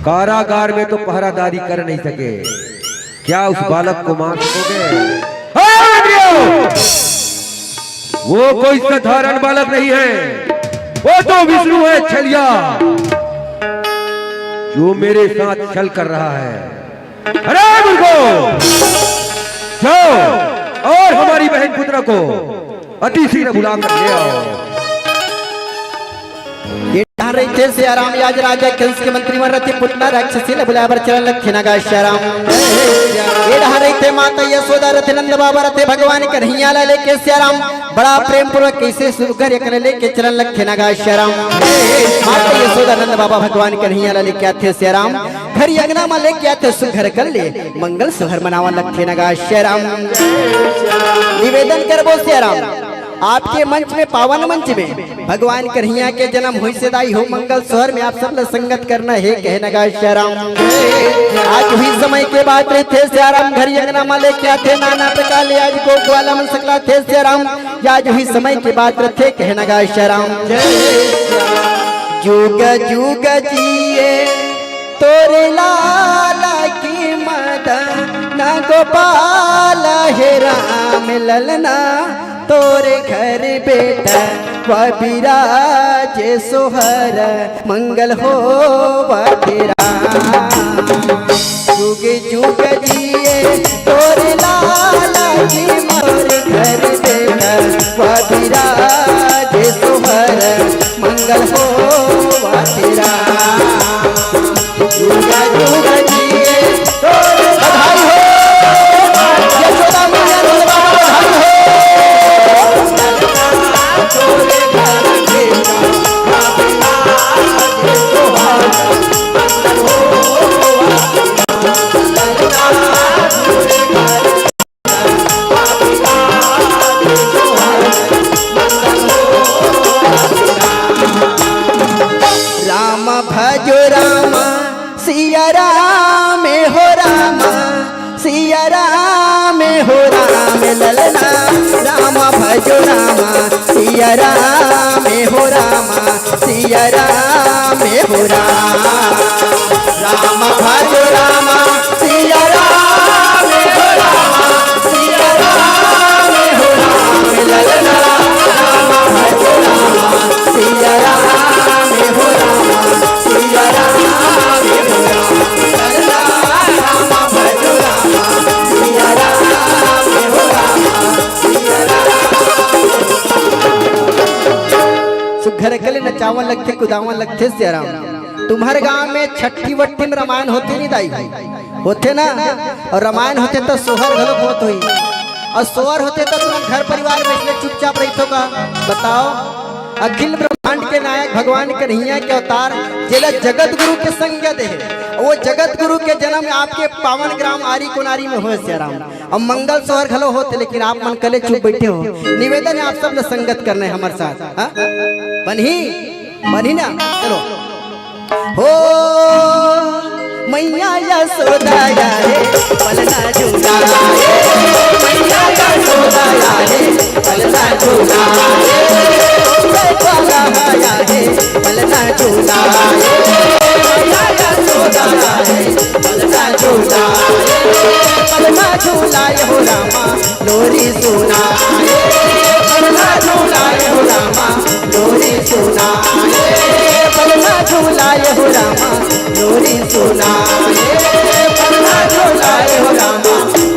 कारागार में तो पहरादारी कर नहीं सके, क्या उस बालक को मार सकोगे? हाँ, मंत्रियों! वो कोई साधारण बालक नहीं है, वो तो विष्णु है, छलिया, जो मेरे साथ छल कर रहा है। अरे मूर्खो, जाओ और हमारी बहन पुत्र को अति शीघ्र बुला कर ले आओ। ये डहर रहिथे सियाराम, याज राजा कंस के मंत्री मन रहिथे, पुतना राक्षसी ल बुलाए बर चलन लगथे नगा सियाराम। ये डहर रहिथे माता यशोदा रहिथे, नंद बाबा रहिथे, भगवान कन्हैया ला लेके सियाराम बड़ा प्रेम पूर्वक कइसे सुघर एकन लेके चलन लगथे नगा सियाराम। माता यशोदा नंद बाबा भगवान कन्हैया ला लेके आथे सियाराम, घर अंगना म लेके आथे सुघर कर ले, मंगल सोहर मनावन लगथे नगा सियाराम। निवेदन करबो सियाराम, आपके मंच में, पावन मंच में भगवान कन्हैया के जन्म होइसे दाई हो, मंगल सोहर में आप सब ल संगत करना हे कहे नगा सियाराम। आज उही समय के बात रहिथे सियाराम, घर अंगना म लेके आथे नाना प्रकार ले, आज गोकुल वाला मन सकलाथे सियाराम, आज उही समय के बात रहिथे कहे नगा सियाराम। जुग जुग जिए तोरे लाला की मदन गोपाल, हे राम ललना तोरे घर बेटा वा बिराजे, सोहर मंगल होवत हे राम। जुग जुग जिए तोरे लाला की, मोर घर बेटा वा बिराजे, सोहर मंगल होवत हे राम। जुग जुग जिए तोर बधाई हो। यशोदा मैया नंद बाबा बधाई हो। राम भजो राम सिया राम हो राम, सिया राम हो राम ललना। राम भजो राम सिया राम हो राम, सिया राम हो राम। राम भजो राम सिया राम हो राम, सिया राम हो राम ललना। राम भजो राम सिया राम हो राम, सिया राम हो राम ललना। राम भजो राम सिया राम हो राम, सिया राम। सुघर कले नचावन लगथे, कुदावन लगथे सिया राम। तुम्हर गांव में छट्ठी वट्ठी में रामायण होथे नी दाई? होथे ना? अउ रामायण होथे त सोहर घलो होत होही। अउ सोहर होथे त तुमन घर परिवार में इसलिए चुपचाप रहिथो का? बताओ। अखिल ब्रह्मांड के नायक भगवान कन्हैया के अवतार, जेला जगत गुरु के संग दे हे। वो जगत गुरु के जन्म आपके पावन ग्राम आरी कोनारी में होय सिया राम। अब मंगल सोहर घलो होथे, लेकिन आप मन कले चुप बैठे हो। निवेदन हे आप सब ल संगत करना हे हमर साथ, हाँ? बनही? बनही ना? चलो। हो मैया यशोदा या रे, पलना झूला रे। मैया यशोदा या रे, पलना झूला रे। जय बाला या रे, झूलाए हो रामा, लोरी सुनाए। पलना झूलाए हो रामा, लोरी सुनाए। पलना झूलाए हो रामा, लोरी सुनाए। पलना झूलाए हो रामा,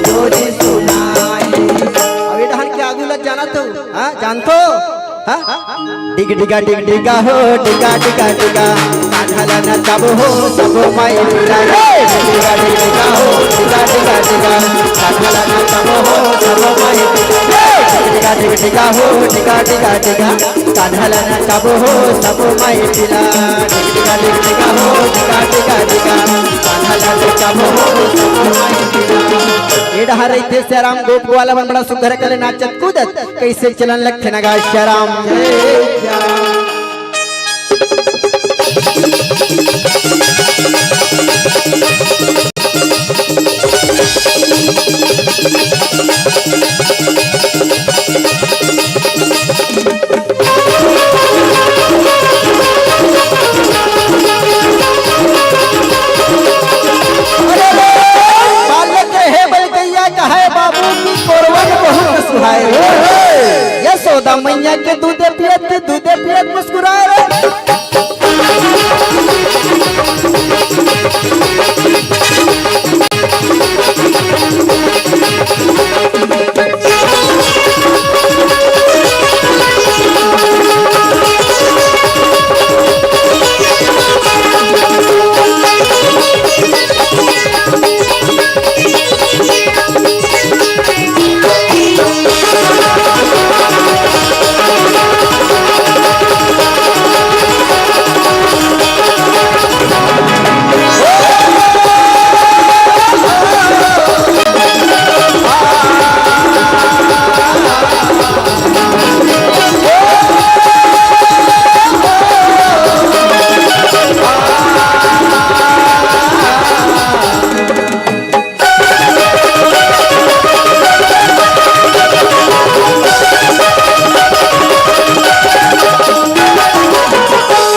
लोरी सुनाए। अब ये डहर के आगू लग जाना तो, हाँ, जानथो? हाँ? डिग डिगा, डिग डिगा हो, डिगा, डिगा, डिगा। कान्हा ला नचाबो हो, सबो माई पिला रे। डिग डिगा, डिग डिगा हो, डिगा, डिगा, डिगा। कान्हा ला नचाबो हो, सबो माई पिला रे। डिग डिगा, डिग डिगा हो, डिगा, डिगा, डिगा। कान्हा ला नचाबो हो, सबो माई पिला। डिग डिगा, डिग डिगा हो, डिगा, डिगा, डिगा। कान्हा ला नचाबो हो, सबो माई पिला। ए डहर रहिथे सियाराम गोप ग्वाला मन, बड़ा सुघर कले नाचत कूदत। कइसे चलन लगथे नगा श्याम। अरे रे, बालक रहे बलकैया कहाए बाबू की कोरवन बहुत सुहाए। यशोदा मैया के दूधे पियत, के दूधे पियत मुस्कुराए रे।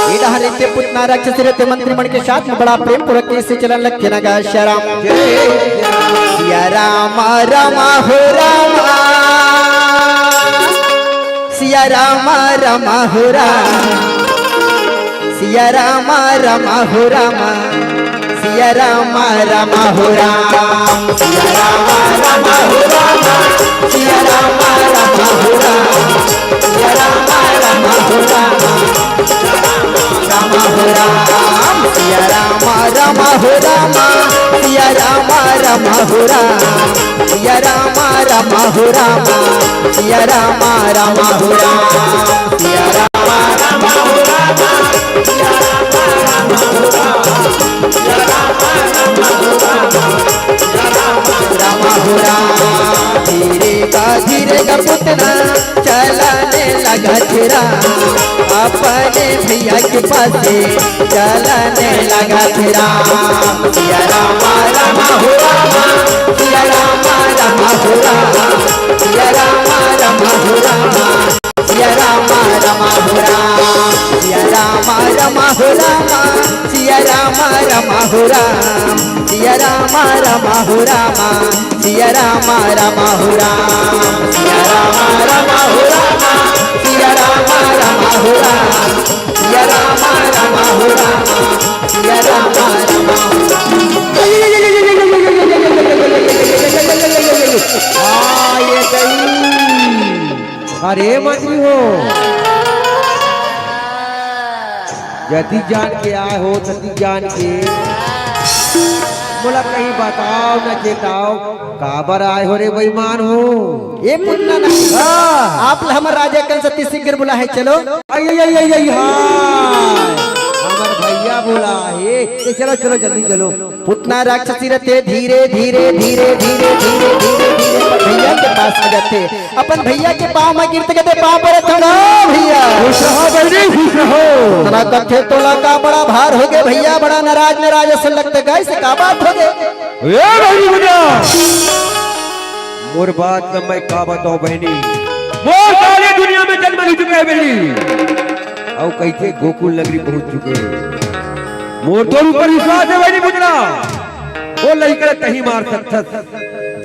ए डहर रहिथे पुतना राक्षसी रहिथे मंत्री मन के साथ में बड़ा प्रेम पूर्वक कइसे चलन लगथे नगा श्याम। सिया राम राम हो राम, सिया राम राम हो राम, सिया राम राम हो राम। सिया राम राम हो राम, सिया राम राम हो राम, सिया राम राम हो राम, सिया राम राम हो राम, राम हो राम, सिया राम राम हो राम, सिया राम राम हो राम, सिया राम राम हो राम, सिया राम राम हो राम, सिया राम राम हो राम। राम हो राम, धीरे का धीरे का पुतना चलने लगा तेरा, अपने भैया के पास से चलने लगा तेरा। सिया राम राम हो राम, सिया राम राम हो राम, सिया राम राम हो राम। सिया राम राम हो राम, सिया राम राम हो राम, सिया राम राम हो राम, सिया राम राम हो राम, सिया राम राम हो राम, सिया राम राम हो राम, सिया राम राम हो राम, सिया राम राम हो राम, सिया राम राम हो राम। हाँ, ये गई। अरे मंत्री हो, जति जान के आए हो, तति जान के मोला कहीं बताओ न चेताओ, काबर आए हो रे बेईमान हो? ए पुन्ना ना, हाँ। आप ल हमर राजा कंस अति शीघ्र बुला है, चलो। आई, आई, आई, आई, आई, हाय। हमर भैया बुला है, ए, चलो, चलो, जल्दी चलो। पुतना राक्षसी रथे धीरे धीरे धीरे धीरे धीरे धीरे धीरे भैया के पास आ जाथे। अपन भैया के पाँव म गिरत कथे, पाँव परत हँव ना भैया। खुश रहो बहिनी, खुश रहो। तना कथे तोला का बड़ा भार हो गे भैया, बड़ा नाराज नाराज असन लगथे, कइसे का बात हो गे? ए बहिनी भैया, मोर बात ल मैं का बताओं बहिनी, मोर सारी दुनिया में जन्म ले चुके हे बहिनी, अउ कहिथे गोकुल नगरी पहुंच चुके हे। मोर तोर ऊपर विश्वास हे बहिनी पुतना, वो लइका ल तहीं मार सकथस,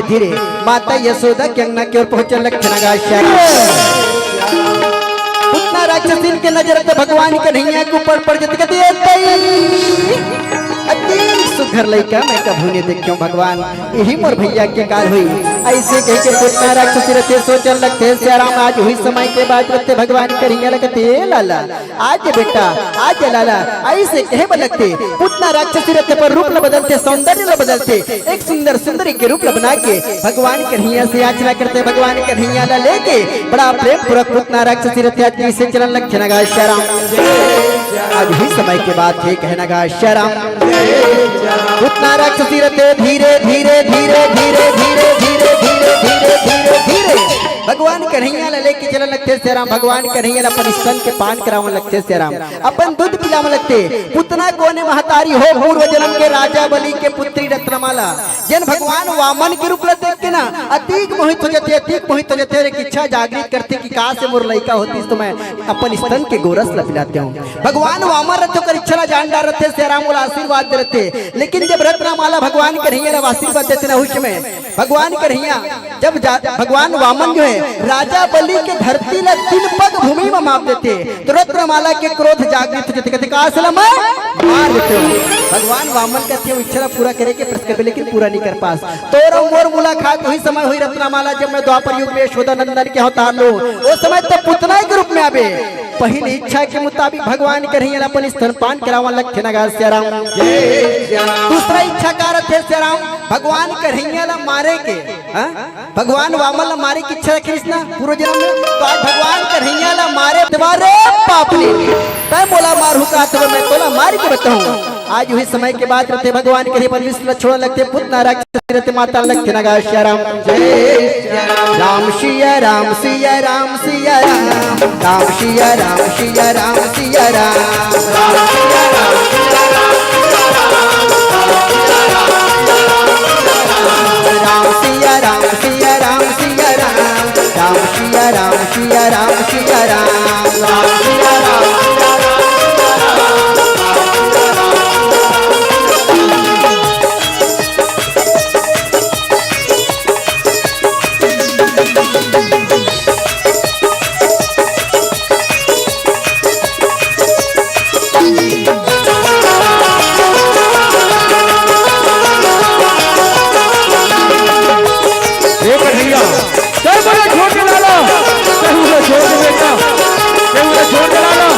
धीरे धीरे माता यशोदा के अंगना के ओर पहुंचन लगथे ना गा श्याम। पुतना राक्षसिन के नजर त भगवान कन्हैया के ऊपर पड़ जथे, कथे, "ए दई, अति सुघर लइका मैं कभू नइ देखेंव भगवान, इही मोर भइया के काल होही।" अइसे कहिके पुतना राक्षसी रथे सोचन लगथे श्याम, आज उही समय के बात रथे भगवान कन्हैया लगथे, "ए लाला, आजा बेटा, आजा लाला।" अइसे कहे बर लगथे। पुतना राक्षसी रथे पर रूप ल बदलथे, सौंदर्य ल बदलथे। एक सुंदर सुंदरी के रूप ल बना के भगवान कन्हैया से याचना करथे। भगवान कन्हैया ल लेके बड़ा प्रेम पूर्वक पुतना राक्षसी रथे आज कइसे चलन लगथे ना गा श्याम। आज उही समय के बात हे कहे ना गा श्याम। पुतना राक्षसी रथे धीरे धीरे धीरे धीरे धीरे धीरे धीरे धीरे धीरे धीरे धीरे भगवान कन्हैया ल लेके चलन लगथे श्याम। भगवान कन्हैया ल अपन स्तन के पान करावन लगथे श्याम, अपन दूध पिलावन लगथे। पुतना कोन ए महतारी हो, पूर्व जन्म के राजा बलि के पुत्री रत्नमाला, जेन भगवान वामन के रूप ल देख के ना अतिक मोहित हो जथे, अतिक मोहित हो जथे। एक इच्छा जागृत करथे कि काश ए मोर लइका होतिस त मैं अपन स्तन के गोरस ल पिलातेंव। भगवान वामन रथे ओकर इच्छा ल जान डारथे श्याम, ओला आशीर्वाद दे रथे। लेकिन जब रत्नमाला भगवान कन्हैया ल आशीर्वाद देथे ना उही समय भगवान कन्हैया जब जा, भगवान वामन जो हे राजा बलि के धरती ल तीन पग भूमि म माप देथे, त रत्नमाला के क्रोध जागृत हो जथे, कथे, "काश ल मैं मार देतेंव।" भगवान वामन कथे, "ओ इच्छा ल पूरा करे के प्रयास करबे, लेकिन पूरा नइ कर पास। तोर अउ मोर मुलाकात उही समय होही रत्नमाला, जब मैं द्वापर युग में यशोदा नंदन के अवतार लूं, ओ समय त पुतना के रूप में आबे।" पहिली इच्छा के मुताबिक भगवान कन्हैया ल अपन स्तनपान करावन लगथे ना गा श्याम। दूसरा इच्छा का रथे श्याम? भगवान कन्हैया ल मारे के, हाँ? भगवान वामन ल मारे के इच्छा रखे रिहिस ना पूर्व जन्म में, त आज भगवान कन्हैया ल मारे, "अरे पापनी, तैं मोला मारहू काहत हस, मैं तोला मार के बताहूं।" आज उही समय के बात रथे, भगवान कन्हैया पर विष ल छोड़न लगथे, पुतना राक्षसी रथे, मातन लगथे ना गा श्याम। जय श्याम। राम सिया राम सिया राम सिया राम, राम सिया राम सिया राम सिया राम। राम सिया राम सिया राम सिया राम, राम सिया राम सिया राम सिया राम, राम सिया राम सिया राम सिया राम। ए कन्हैया, तैं मोला छोड़ दे लाला, तैं मोला छोड़ दे बेटा, तैं मोला छोड़ दे लाला,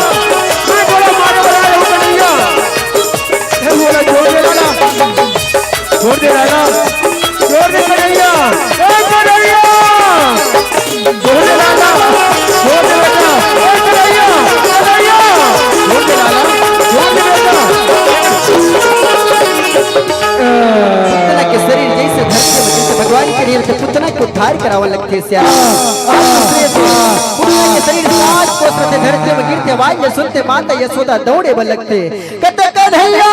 मैं तोला मारे बर आय हंव कन्हैया, तैं मोला छोड़ दे लाला, छोड़ दे लाला, छोड़ दे कन्हैया, ए कन्हैया। छोड़ दे लाला, छोड़ दे बेटा, ए कन्हैया, कन्हैया, छोड़ दे लाला, छोड़ दे बेटा। पुतना के शरीर जइसे धरती म, जइसे भगवान के शरीर से पुतना के उद्धार करावन लगथे श्याम। और दूसरे से पुतना के शरीर साफ धरती में गिरथे, आवाज ल सुनथे, माता यशोदा दौड़े बर लगथे। कथे कन्हैया,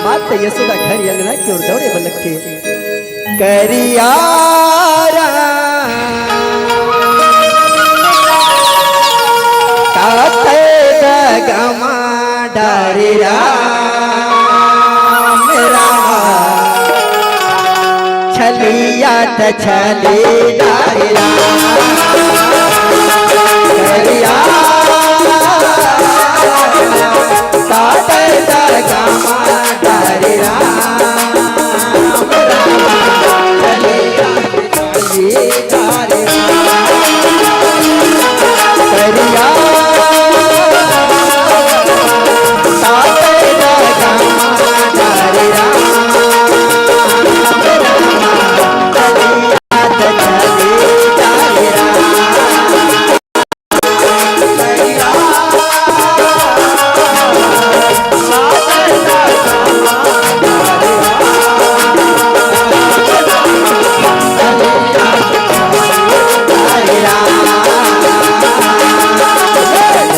माता यशोदा घर अंगना के ओर दौड़े बर लगथे। करिया राम, काते दगमा डारे राम राम, छलिया त छली डारे राम। करिया राम, काते दगमा डारे राम।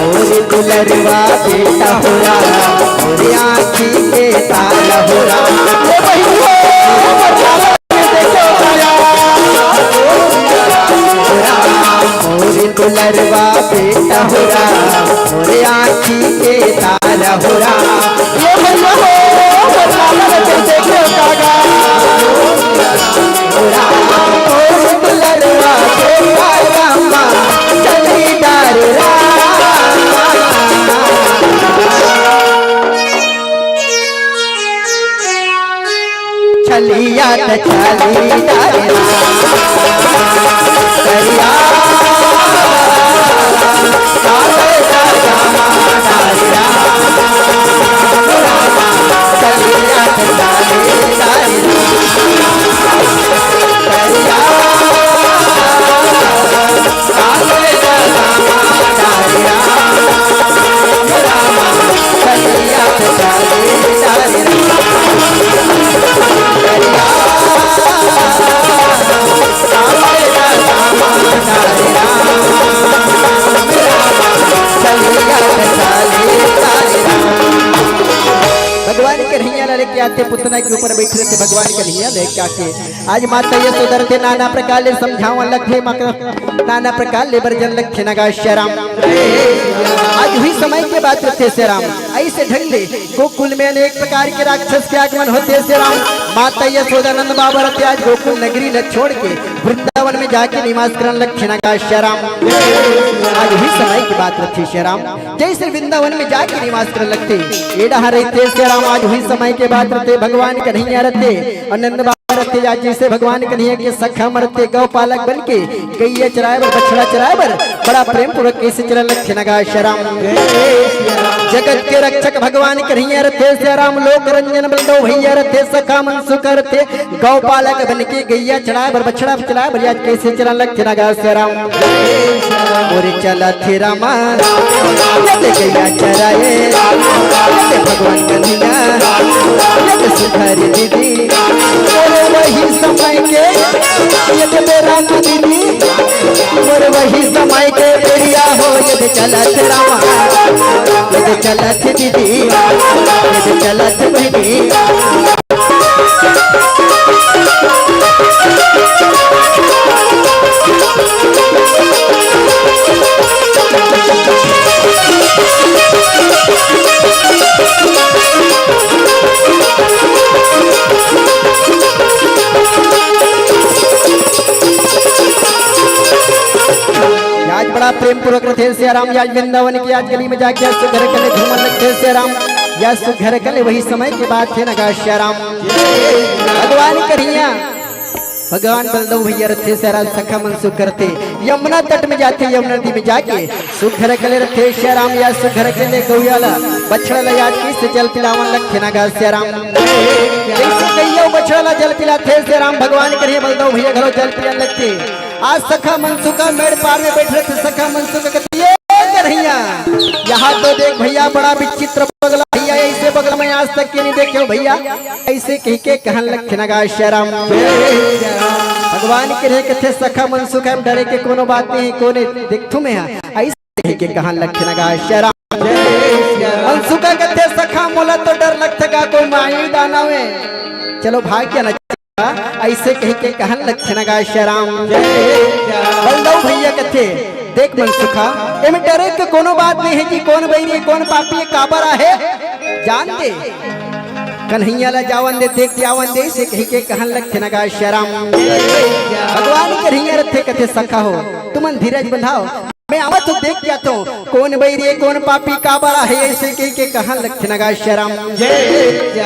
मोर दुलरवा बेटा हो राम, मोर आँखी के तारा हो राम। ए बहिनी हो, मोर लाला के देखो तारा। मोर दुलरवा बेटा हो राम, मोर आँखी के तारा हो राम। ए भैया हो, मोर लाला के देखो तारा। छलिया त छली डारे करिया। भगवान कन्हैया ला लेके आथे, पुतना के ऊपर बैठे रहिथे भगवान कन्हैया लेके आके। आज माता यशोदा रथे नाना प्रकार ले समझावन लगथे, माँ का नाना प्रकार ले बरजन लगथे नगा श्याम। आज उही समय के बात रथे श्याम, ऐसे ढंग ले गोकुल में अनेक प्रकार के राक्षस के आगमन होथे श्याम। माता यशोदा नंद बाबा रथे आज गोकुल नगरी ल छोड़ के वृंदावन में जाके निवास करन लगथे नगा श्याम। आज उही समय के बात रथे श्याम, जैसे वृंदावन में जाके निवास करन लगथे, ए डहर रहिथे श्याम। आज उही समय के बात रथे, भगवान कन्हैया रथे और नंद बाबा रथे। आज जैसे भगवान कन्हैया के सखा मन रथे, गौ पालक बन के गैया चराए बर, बछड़ा चराए बर बड़ा प्रेम पूर्वक कैसे चलन लगथे नगा श्याम। जगत के रक्षक भगवान कन्हैया रथे श्याम, लोक रंजन बलदेव भैया रथे, सखा मन सुख रथे, गौ पालक बन के गैया चराए बर, बछड़ा चराए बर आज कैसे चलन लगथे नगा श्याम। मोरे चलत हे रामा, जब गैया चराए, जब भगवान कन्हैया, जब सुधर दीदी, मोर वही समय के, ये तो बेरा ना दीदी, मोर वही समय के बेरिया हो, ये तो चलत रामा, ये तो चलत दीदी, ये तो चलत बहिनी। आज बड़ा प्रेम पूर्वक रथे श्याम, आज वृंदावन के आज गली में जाके आज सुघर कले घूमन लगथे श्याम। या सुघर कले वही समय के बात हे नगा श्याम। भगवान कन्हैया, भगवान बलदेव भैया रथे श्याम, सखा मन सुघर रथे, यमुना तट में जाथे, यमुना नदी में जाके सुघर कले रथे श्याम। या सुघर कले गौया ला, बछड़ा ला आज कैसे जल पिलावन लगथे नगा श्याम। जैसे गैया बछड़ा ला जल पिलाथे श्याम, भगवान कन्हैया बलदेव भैया घलो जल पिलान लगथे। आज सखा मन सुघर मेड़ पार में बैठ रहे थे, सखा मन सुघर कथे, ए कन्हैया, यहाँ तो देख भैया, बड़ा विचित्र बगला भैया, ऐसे बगला मैं आज तक के नहीं देखे हूँ भैया। ऐसे कह के कहन लगथे नगा श्याम। भगवान के रे कथे सखा मनसुखा, डरे के कोनो बात नहीं, कोने देखथू मैं हा। अइसे कहिके कहन लगथे नगा श्याम। मनसुखा कथे सखा मोला तो डर लगथे गा, कोई माई दानव हे। चलो भाग गया ना। अइसे कहिके कहन लगथे नगा श्याम। बलदाऊ भैया कथे, देख मनसुखा, एमे डरे के कोनो बात नहीं हे कि कोन बैरी हे, कोन पापी हे, काबर आहे, जान दे। कन्हैया ला जावन दे, देख के आवन दे, अइसे कहिके कहन लगथे नगा श्याम। भगवान कन्हैया रथे कथे सखा हो, तुमन धीरज बंधाव, मैं आवत हो देख के आथों, कोन बैरी हे, कोन पापी, काबर आहे, अइसे कहिके कहन लगथे नगा श्याम।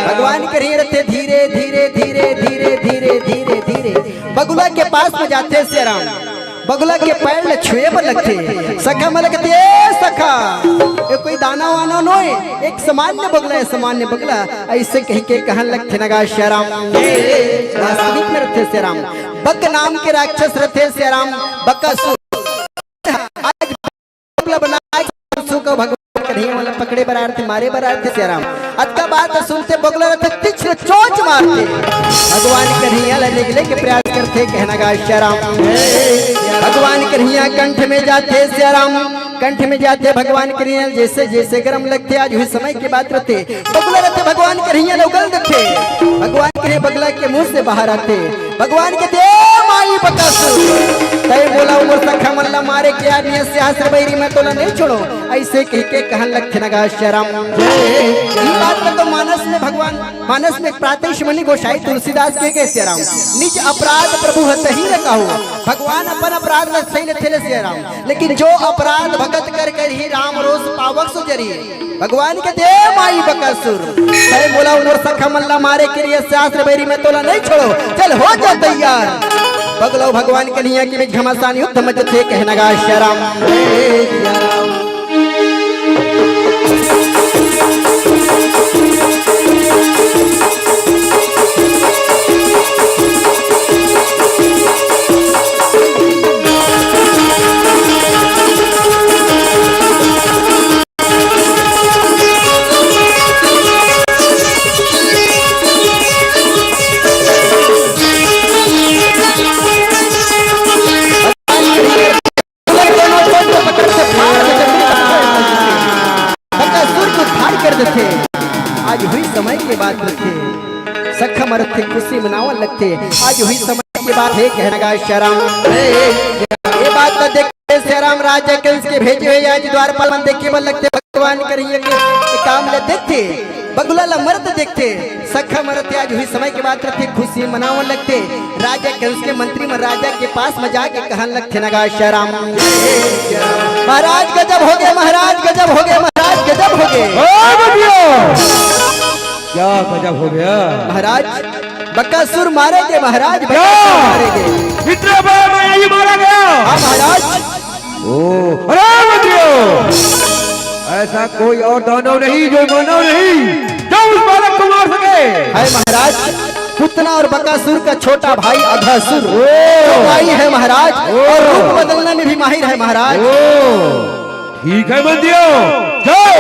भगवान कन्हैया रथे धीरे धीरे धीरे धीरे धीरे धीरे धीरे बगुला के पास में जाथे श्याम। बगुला के पैर ल छुए बर लगथे। सखा मन कथे, "ए सखा, ए कोई दानव वानव नोय, एक सामान्य बगुला हे, सामान्य बगुला।" अइसे कहिके कहन लगथे नगा श्याम। वास्तविक में रथे श्याम। बक नाम के राक्षस रथे श्याम, बकासुर। आज बगुला बना के सुख भगवान कन्हैया वाला पकड़े बर आथे, मारे बर आथे श्याम। अतका बात सुनते बगुला रथे तीक्ष्ण चोंच मारथे। भगवान कन्हैया ला निगले के प्रयास करथे, कहना गा श्याम। भगवान कन्हैया कंठ में जाथे श्याम, कंठ में जाथे भगवान कन्हैया, जइसे जइसे गरम लगथे। आज उही समय के बात रथे, बगुला रथे भगवान कन्हैया ला उगल देथे। भगवान कन्हैया बगुला के मुंह से बाहर आथे, भगवान कथे, "ए माई बकासुर, तैं मोला अउ मोर सखा मन ला मारे के आदमी हे, सहस्त्र बैरी मैं तोला नहीं छोड़ों।" अइसे कहिके कहन लगथे नगा श्याम। ई बात ला तो मानस में भगवान, मानस में प्रातः शिरोमणि गोसाई तुलसीदास कहे श्याम, "निज अपराध प्रभु हतहि न काहू।" भगवान अपन अपराध ला सहि लेथे श्याम, लेकिन जो अपराध भगत कर करही राम रोष पावक सो जरी। भगवान कथे, "ए माई बकासुर, तैं मोला अउ मोर सखा मन ला मारे के लिए सहस्त्र बैरी मैं तोला नहीं छोड़ों, चल हो जा तैयार।" बगुला भगवान कन्हैया के बीच घमासान युद्ध मचथे, कहना गा श्याम। बकासुर को फाड़ कर देथे। आज उही समय के बात रथे, सखा मन रथे खुशी मनावन लगथे। आज उही समय के बात हे, कहना गा श्याम। ये बात तो देख श्याम राजा कंस के भेजे हुए आज द्वारपाल मन देखे बर लगथे, भगवान कन्हैया के काम ल देखथे, बगुला ल मरत देखथे, सखा मन रथे। आज उही समय के बात रथे, खुशी मनावन लगथे। राजा कंस के मंत्री मन राजा के पास में जाके कहन लगथे नगा श्याम, "महाराज गजब हो गे, महाराज गजब हो गे, महाराज गजब हो गे।" ओ बबियो! क्या गजब हो गया? महाराज, बकासुर मारे गे महाराज, क्या? बकासुर मारे गे। इतने बड़े में यही मारा गया? हाँ महाराज। ओ, अरे मंत्रियों, ऐसा कोई और दानव नहीं जो मानव नहीं, जो उस बालक को मार सके। है महाराज, पुतना और बकासुर का छोटा भाई अघासुर। ओ। भाई है महाराज, ओ। और रूप बदलने में भी माहिर है महाराज। ओ। ठीक है मंत्रियों, जाओ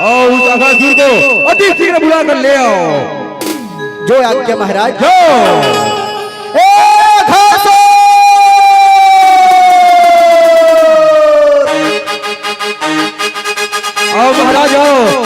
और उस अघासुर को अति शीघ्र बुला कर ले आओ। जो आज्ञा महाराज। जाओ। ए अघासुर! आओ महाराज आओ।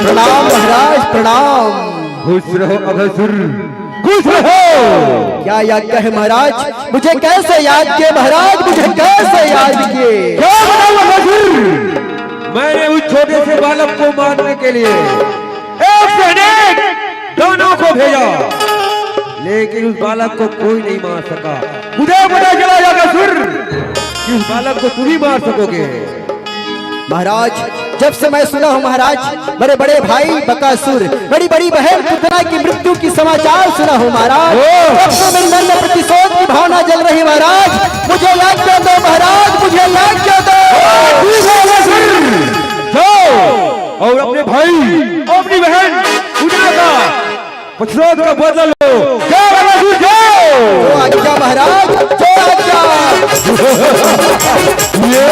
प्रणाम महाराज, प्रणाम। खुश रहो अघासुर, खुश रहो। क्या याद है महाराज? मुझे कैसे याद किए महाराज? मुझे कैसे याद किए? क्या बताऊं अघासुर? मैंने उस छोटे से बालक को मारने के लिए एक से अनेक दानवों को भेजा, लेकिन उस बालक को कोई नहीं मार सका। मुझे पता चला अघासुर कि उस बालक को तुम ही मार सकोगे। महाराज, जब से मैं सुना हूँ महाराज, बड़े बड़े भाई बकासुर, बड़ी बड़ी बहन पुतना की मृत्यु की समाचार सुना हूँ महाराज। जब से मेरे मन में प्रतिशोध की भावना जल रही महाराज, मुझे आज्ञा दो महाराज, मुझे आज्ञा दो। जाओ और अपने भाई, अपनी बहन पुतना का प्रतिशोध का बदला लो। जय बाबा जी, जय। जो आज्ञा महाराज, जो आज्ञा। ये।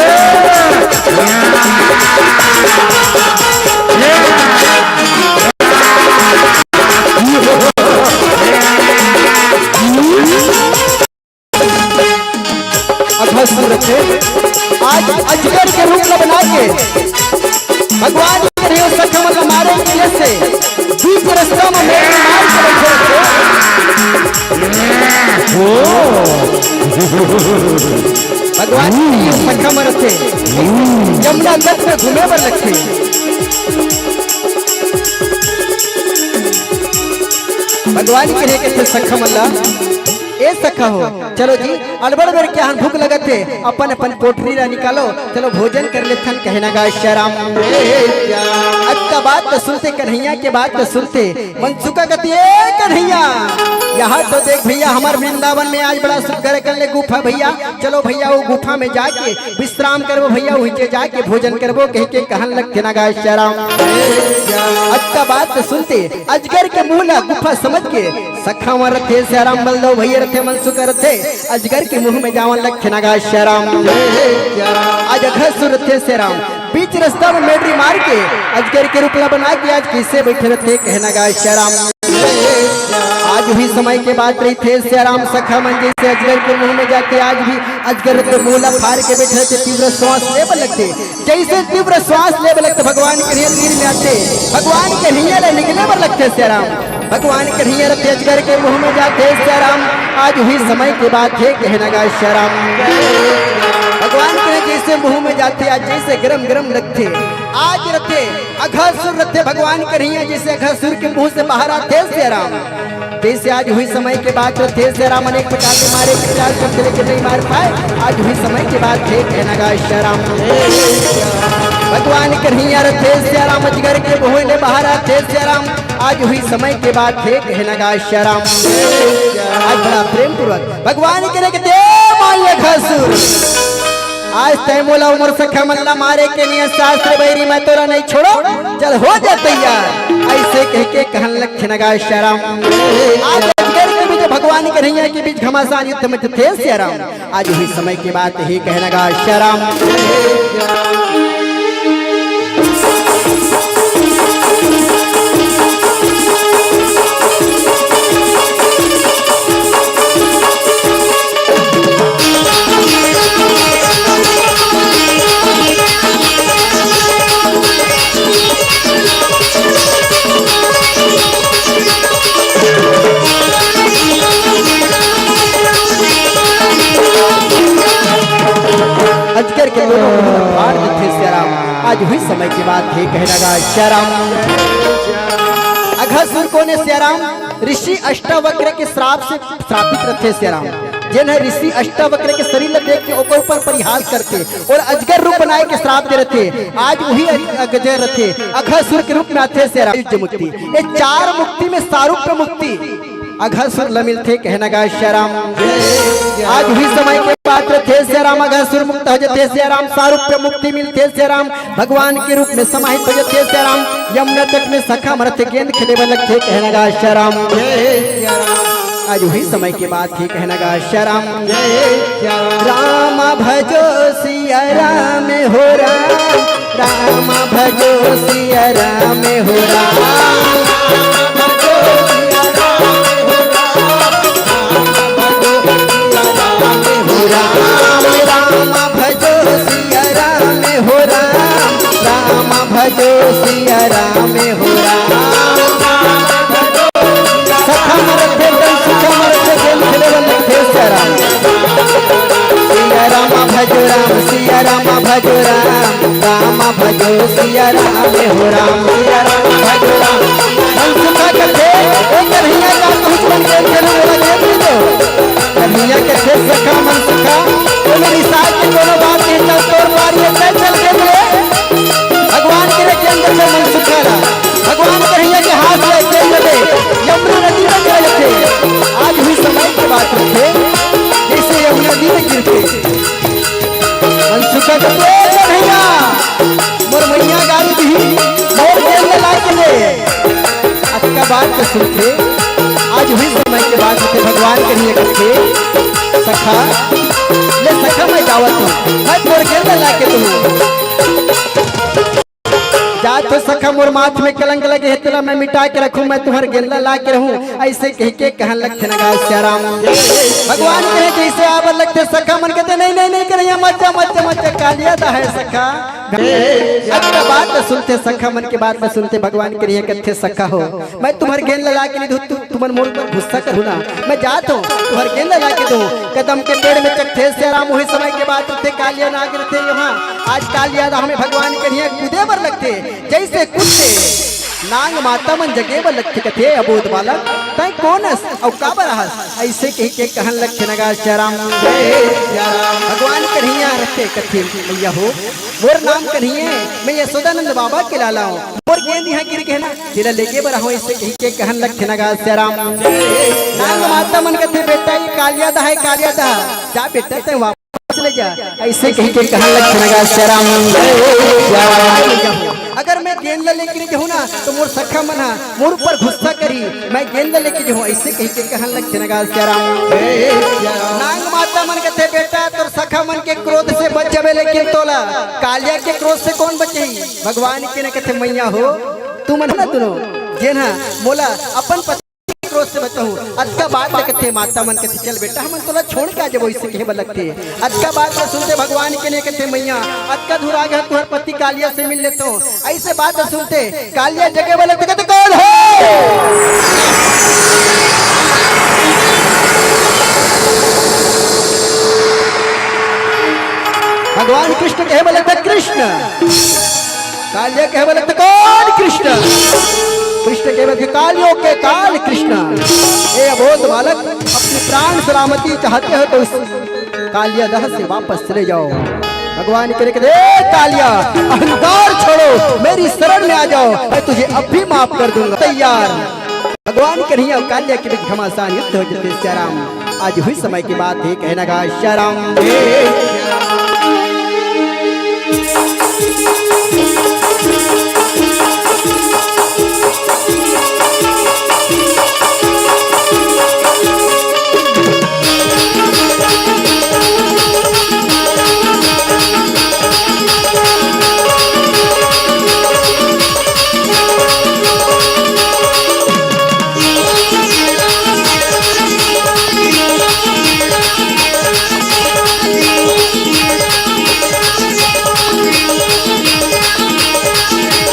अघासुर रथे आज अजगर के रूप ला बना के भगवान के रहे सखा मन ला मारे के लिए से बीच रास्ता में मेरे मार के रखे रखे। भगवान के रहे सखा मन रथे यमुना तट में घूमे बर लगथे। भगवान के रहे के सखा मन ला ए सखा हो, चलो जी, अड़बड़ बेर के हन भूख लगत हे, अपन अपन कोठरी ला निकालो, चलो भोजन कर लेथन, कहे नगा श्याराम। अक्का बात तो सुनते, कन्हैया के बात तो सुनते, मनसुखा कथे, ए कन्हैया, यहाँ तो देख भैया, हमर वृंदावन में आज बड़ा सुग्घर कन ले गुफा भैया, चलो भैया वो गुफा में जाके विश्राम करबो भैया, उहिचे जाके भोजन करबो, कह के कहन लगथे नगा श्याराम। अक्का बात तो सुनते, अजगर के मुंह ला गुफा समझ के सखा मन रथे श्याराम, बलदेव भैया रथे, मनसुखा रथे, अजगर के मुंह में जावन लगथे नगा श्याराम। आज अघासुर रथे श्याराम, बीच रास्ता में मेंढरी मार के अजगर के रूप ला बना के आज कइसे बैठे रथे, कहे नगा श्याराम। आज भी समय के बात रहिथे श्याराम, सखा मन जइसे अजगर के मुंह में जाके आज भी अजगर के मुंह ला फार के बैठे रथे, तीव्र श्वास ले बर लगथे। जइसे तीव्र श्वास ले बर लगथे, भगवान कन्हैया तीर में आथे, भगवान कन्हैया ले निकले बर लगथे श्याराम। भगवान कन्हैया रथे अजगर के मुंह में जाथे श्याराम। आज भी समय के बात हे, कहे नगा श्याराम। भगवान कन्हैया जइसे मुंह में जाथे, आज जइसे गरम गरम लगथे, आज रथे अघासुर रथे भगवान कन्हैया, जइसे अघासुर के मुंह से बाहर आथे श्याराम। जइसे आज भी समय के बात रथे श्याराम, अनेक प्रकार के मारे के प्रयास करथे लेकिन नहीं मार पाए। आज भी समय के बात हे, कहे नगा श्याराम। भगवान कन्हैया रथे श्याराम, अजगर के मुंह ले बाहर आथे श्याराम। आज भी समय के बात हे, कहे नगा श्याराम। आज बड़ा प्रेम पूर्वक भगवान के रख दे माई अघासुर। आज तैं मोला अउ मोर सखा मन ला मारे के नियत शास्त्र बैरी, मैं तोला नहीं छोड़ो, चल हो जा तैयार। अइसे कह के कहन लगथे नगा श्याराम। आज अजगर के बीच भगवान कन्हैया के बीच घमासान युद्ध मचथे श्याराम। आज भी समय के बात हे, कहे नगा श्याराम। अजगर के दोनों मुंह ला फाड़ देथे श्याराम। आज भी समय के बात हे, कहे नगा श्याराम। अघासुर कोन हे श्याराम? ऋषि अष्टावक्र के श्राप से श्रापित रथे श्याराम। जेन ह ऋषि अष्टावक्र के शरीर ला देख के ओकर ऊपर परिहास करथे अउ अजगर रूप बनाए के श्राप दे रथे, आज उही अजगर रथे, अघासुर के रूप में आथे श्याराम। मुक्ति, ये चार मुक्ति में सारूप्य मुक्ति अघासुर ल मिलथे, कहे नगा श्याराम। आज भी समय के बात रथे श्याराम, अघासुर मुक्त हो जथे श्याराम, सारूप्य मुक्ति मिलथे श्याराम, भगवान के रूप में समाहित हो जथे श्याराम। यमुना तट में सखा मन रथे, गेंद खेले बर लगथे, कहे नगा श्याराम। आज भी समय के बात हे, कहे नगा श्याराम। राम भजो सिया राम हो राम, राम भजो सिया राम हो राम। हो राम, राम भजो सिया राम हो राम, राम भजो सिया राम हो राम। सखा मन रथे, तन सुखा मन रथे, गेंद खेले बर लगथे श्याराम। सिया राम भजो राम, सिया राम भजो राम, राम भजो सिया राम हो राम, सिया राम भजो राम। तन सुखा कथे, ए कन्हैया का कुछ मन गेंद खेले वाला गेंद दे दो। कन्हैया कथे सखा मन सुखा, तो मेरी साथ की कोनो बात नहीं, चल तोर पार ये चल, चल गेंद ले। के सुनथे। आज उही समय के बात होथे, भगवान करिहे कथे, "सखा, ले सखा, मैं जावत हूँ, मैं तोर गेंद ला के दूँ।" जा तो सखा, मोर माथ में कलंक लगे हे, तेला मैं मिटा के रखूं, मैं तुम्हर गेंद ला के रहूं, अइसे कहिके कहन लगथे न गा सियाराम। भगवान कहे जइसे आबर लगथे, सखा मन कथे, "नहीं, नहीं, नहीं, कन्हैया, मत जा, मत जा, मत जा, कालिया दा हे सखा।" अतका बात सुनथे, सखा मन के बात सुनथे, भगवान करिहे कथे, "सखा हो, मैं तुम्हर गेंद ला के नहीं दूं, तू, तुमन मोर ऊपर गुस्सा करहू ना, मैं जात हूँ, तुम्हर गेंद ला के दूँ।" कदम के पेड़ में चघथे सियाराम, उही समय के बात होथे, कालिया नाग रथे यहाँ। आज कालिया दा हमें भगवान करिहे कूदे बर लगथे, जइसे कूदथे, नांग माता मन जगे बर लगथे, कथे, "अबोध बालक, तैं कोन अस अउ काबर आहस?" अइसे कहिके कहन लगथे न गा सियाराम। भगवान करिहे रथे, कथे, "मइया हो, मोर नाम करिहे, मैं यशोदानंद बाबा के लाला हूँ, मोर गेंद यहाँ गिर गे ना, तेला लेगे बर आहूँ," अइसे कहिके कहन लगथे न गा सियाराम। नांग माता मन कथे, "बेटा, ये कालिया दा हे, कालिया दा, जा बेटा, तैं वापस ले जा," अइसे कहिके कहन लगथे न गा सियाराम। "अगर मैं गेंद ला लेके नहीं जाहूँ ना, तो मोर सखा मन हा मोर ऊपर गुस्सा करही, मैं गेंद ला लेके जाहूँ," अइसे कहिके कहन लगथे न गा सियाराम। नांग माता मन कथे, "बेटा, तोर सखा मन के क्रोध से बच जाबे, लेकिन तोला कालिया के क्रोध से कोन बचही?" भगवान करिहे कथे, "मइया हो, तुमन ना दुनो, जेन हा मोला अपन पति क्रोध से बचाहू।" अतका बात ल कथे, माता मन कथे, "चल बेटा, हमन तोला छोड़ के आ जाबो," अइसे कहे बर लगथे। अतका बात ल सुनथे भगवान करिहे कथे, "मइया, अतका दूर आ गे हस, तुंहर पति कालिया से मिल लेथों।" अइसे बात ल सुनथे कालिया जगे बर लगथे, कथे, "कोन हो?" भगवान कृष्ण कहे बर लगथे, "कृष्ण।" कालिया कहे बर लगथे, "कोन कृष्ण?" कृष्ण कहे बर लगथे, "कालियों के काल कृष्ण। ए अबोध बालक, अपनी प्राण सलामती चाहते हो तो इस कालिया दा से वापस चले जाओ।" भगवान करिहे कथे, "ए कालिया, अहंकार छोड़ो, मेरी शरण में आ जाओ, मैं तुझे अब भी माफ कर दूंगा।" तैयार। भगवान करिहे अउ कालिया के बीच घमासान युद्ध हो जथे सियाराम। आज उही समय के बात हे, कहे न गा सियाराम।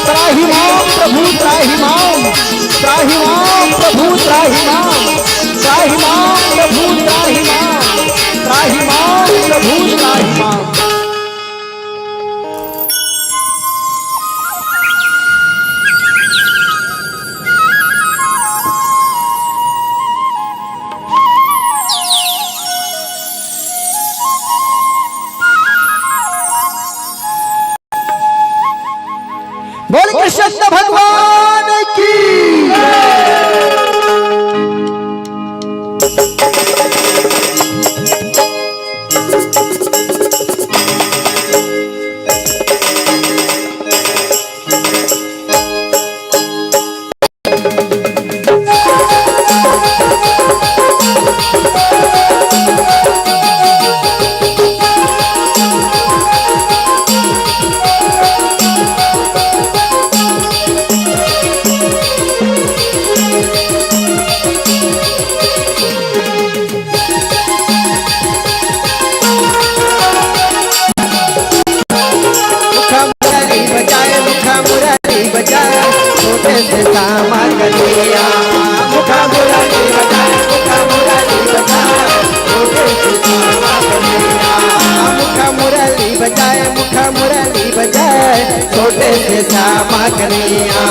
त्राहि मां प्रभु त्राहि मां, त्राहि मां प्रभु त्राहि मां, त्राहि मां प्रभु त्राहि मां, त्राहि मां प्रभु त्राहि मां। बोल कृष्ण भगवान की। मुखा मुरली बजाए, मुखा मुरली बजाए, छोटे से श्यामा कन्हैया। मुखा मुरली बजाए, मुखा मुरली बजाए, छोटे से श्यामा कन्हैया। मुखा मुरली बजाए, मुखा मुरली बजाए, छोटे से श्यामा कन्हैया।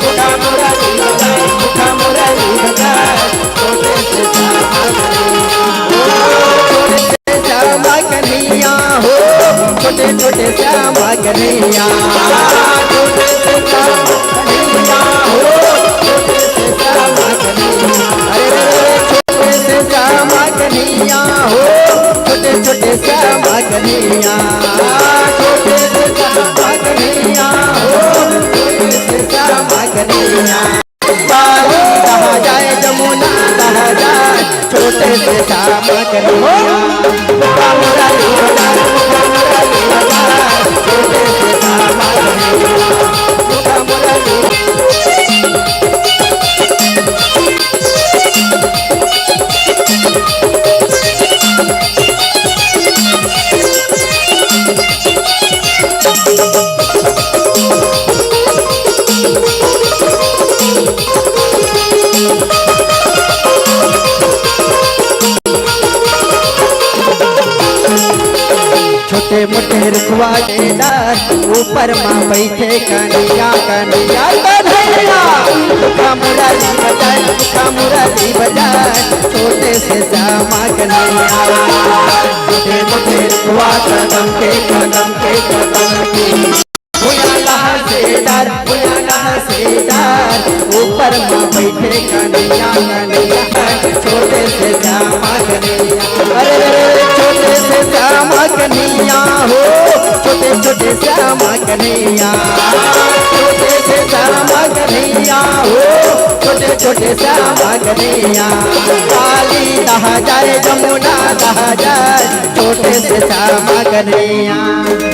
मुखा मुरली बजाए, मुखा मुरली बजाए, छोटे से श्यामा कन्हैया। ओ, छोटे से श्यामा कन्हैया हो, छोटे छोटे श्यामा कन्हैया। छोटे से श्यामा कन्हैया हो, छोटे से श्यामा कन्हैया। अरे रे रे, छोटे से श्यामा कन्हैया हो, छोटे छोटे श्यामा कन्हैया। छोटे से श्यामा कन्हैया हो, छोटे से श्यामा कन्हैया। काली छोटे से श्यामा कन्हैया, मुखा मुरली बजाए, मुखा मुरली बजाए, छोटे से श्यामा कन्हैया, मुखा मुरली। छोटे मोटे रुखवा के डार, ऊपर मा बैठे कन्हैया, कन्हैया, कन्हैया। मुखा मुरली बजाए, मुखा मुरली बजाए, छोटे से श्यामा कन्हैया। छोटे मोटे रुखवा कदम के, कदम के, कदम के। भुइयां लहसेदार, भुइयां लहसेदार, ऊपर मा बैठे कन्हैया, कन्हैया, छोटे से श्यामा कन्हैया। अरे रे रे, छोटे से श्यामा कन्हैया हो, छोटे छोटे श्यामा कन्हैया, छोटे से श्यामा कन्हैया हो, छोटे छोटे श्यामा कन्हैया। काली दहा जाए, जमुना दहा जाए, छोटे से श्यामा कन्हैया।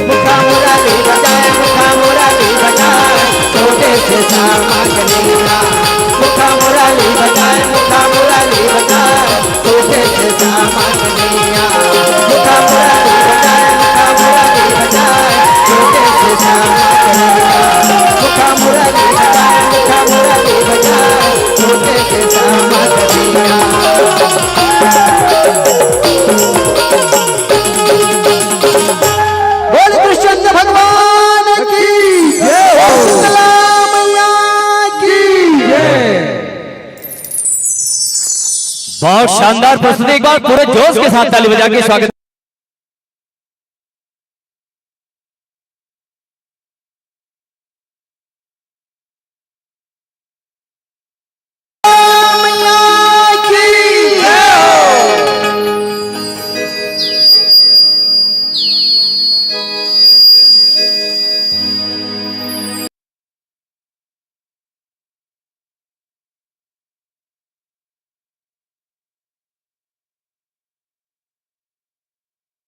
मुखा मुरली बजाए, मुखा मुरली बजाए, छोटे से श्यामा कन्हैया। मुखा मुरली बजाए, मुखा मुरली बजाए, छोटे से श्यामा कन्हैया। मुखा मुरली बजाए, मुखा मुरली बजाए, छोटे से श्यामा कन्हैया। मुखा मुरली बजाए, मुखा मुरली बजाए, छोटे से श्यामा कन्हैया। बोल कृष्ण भगवान की जय। बोल शीतला मैया की जय। बहुत शानदार प्रस्तुति, एक बार पूरे जोश के साथ ताली बजा के स्वागत।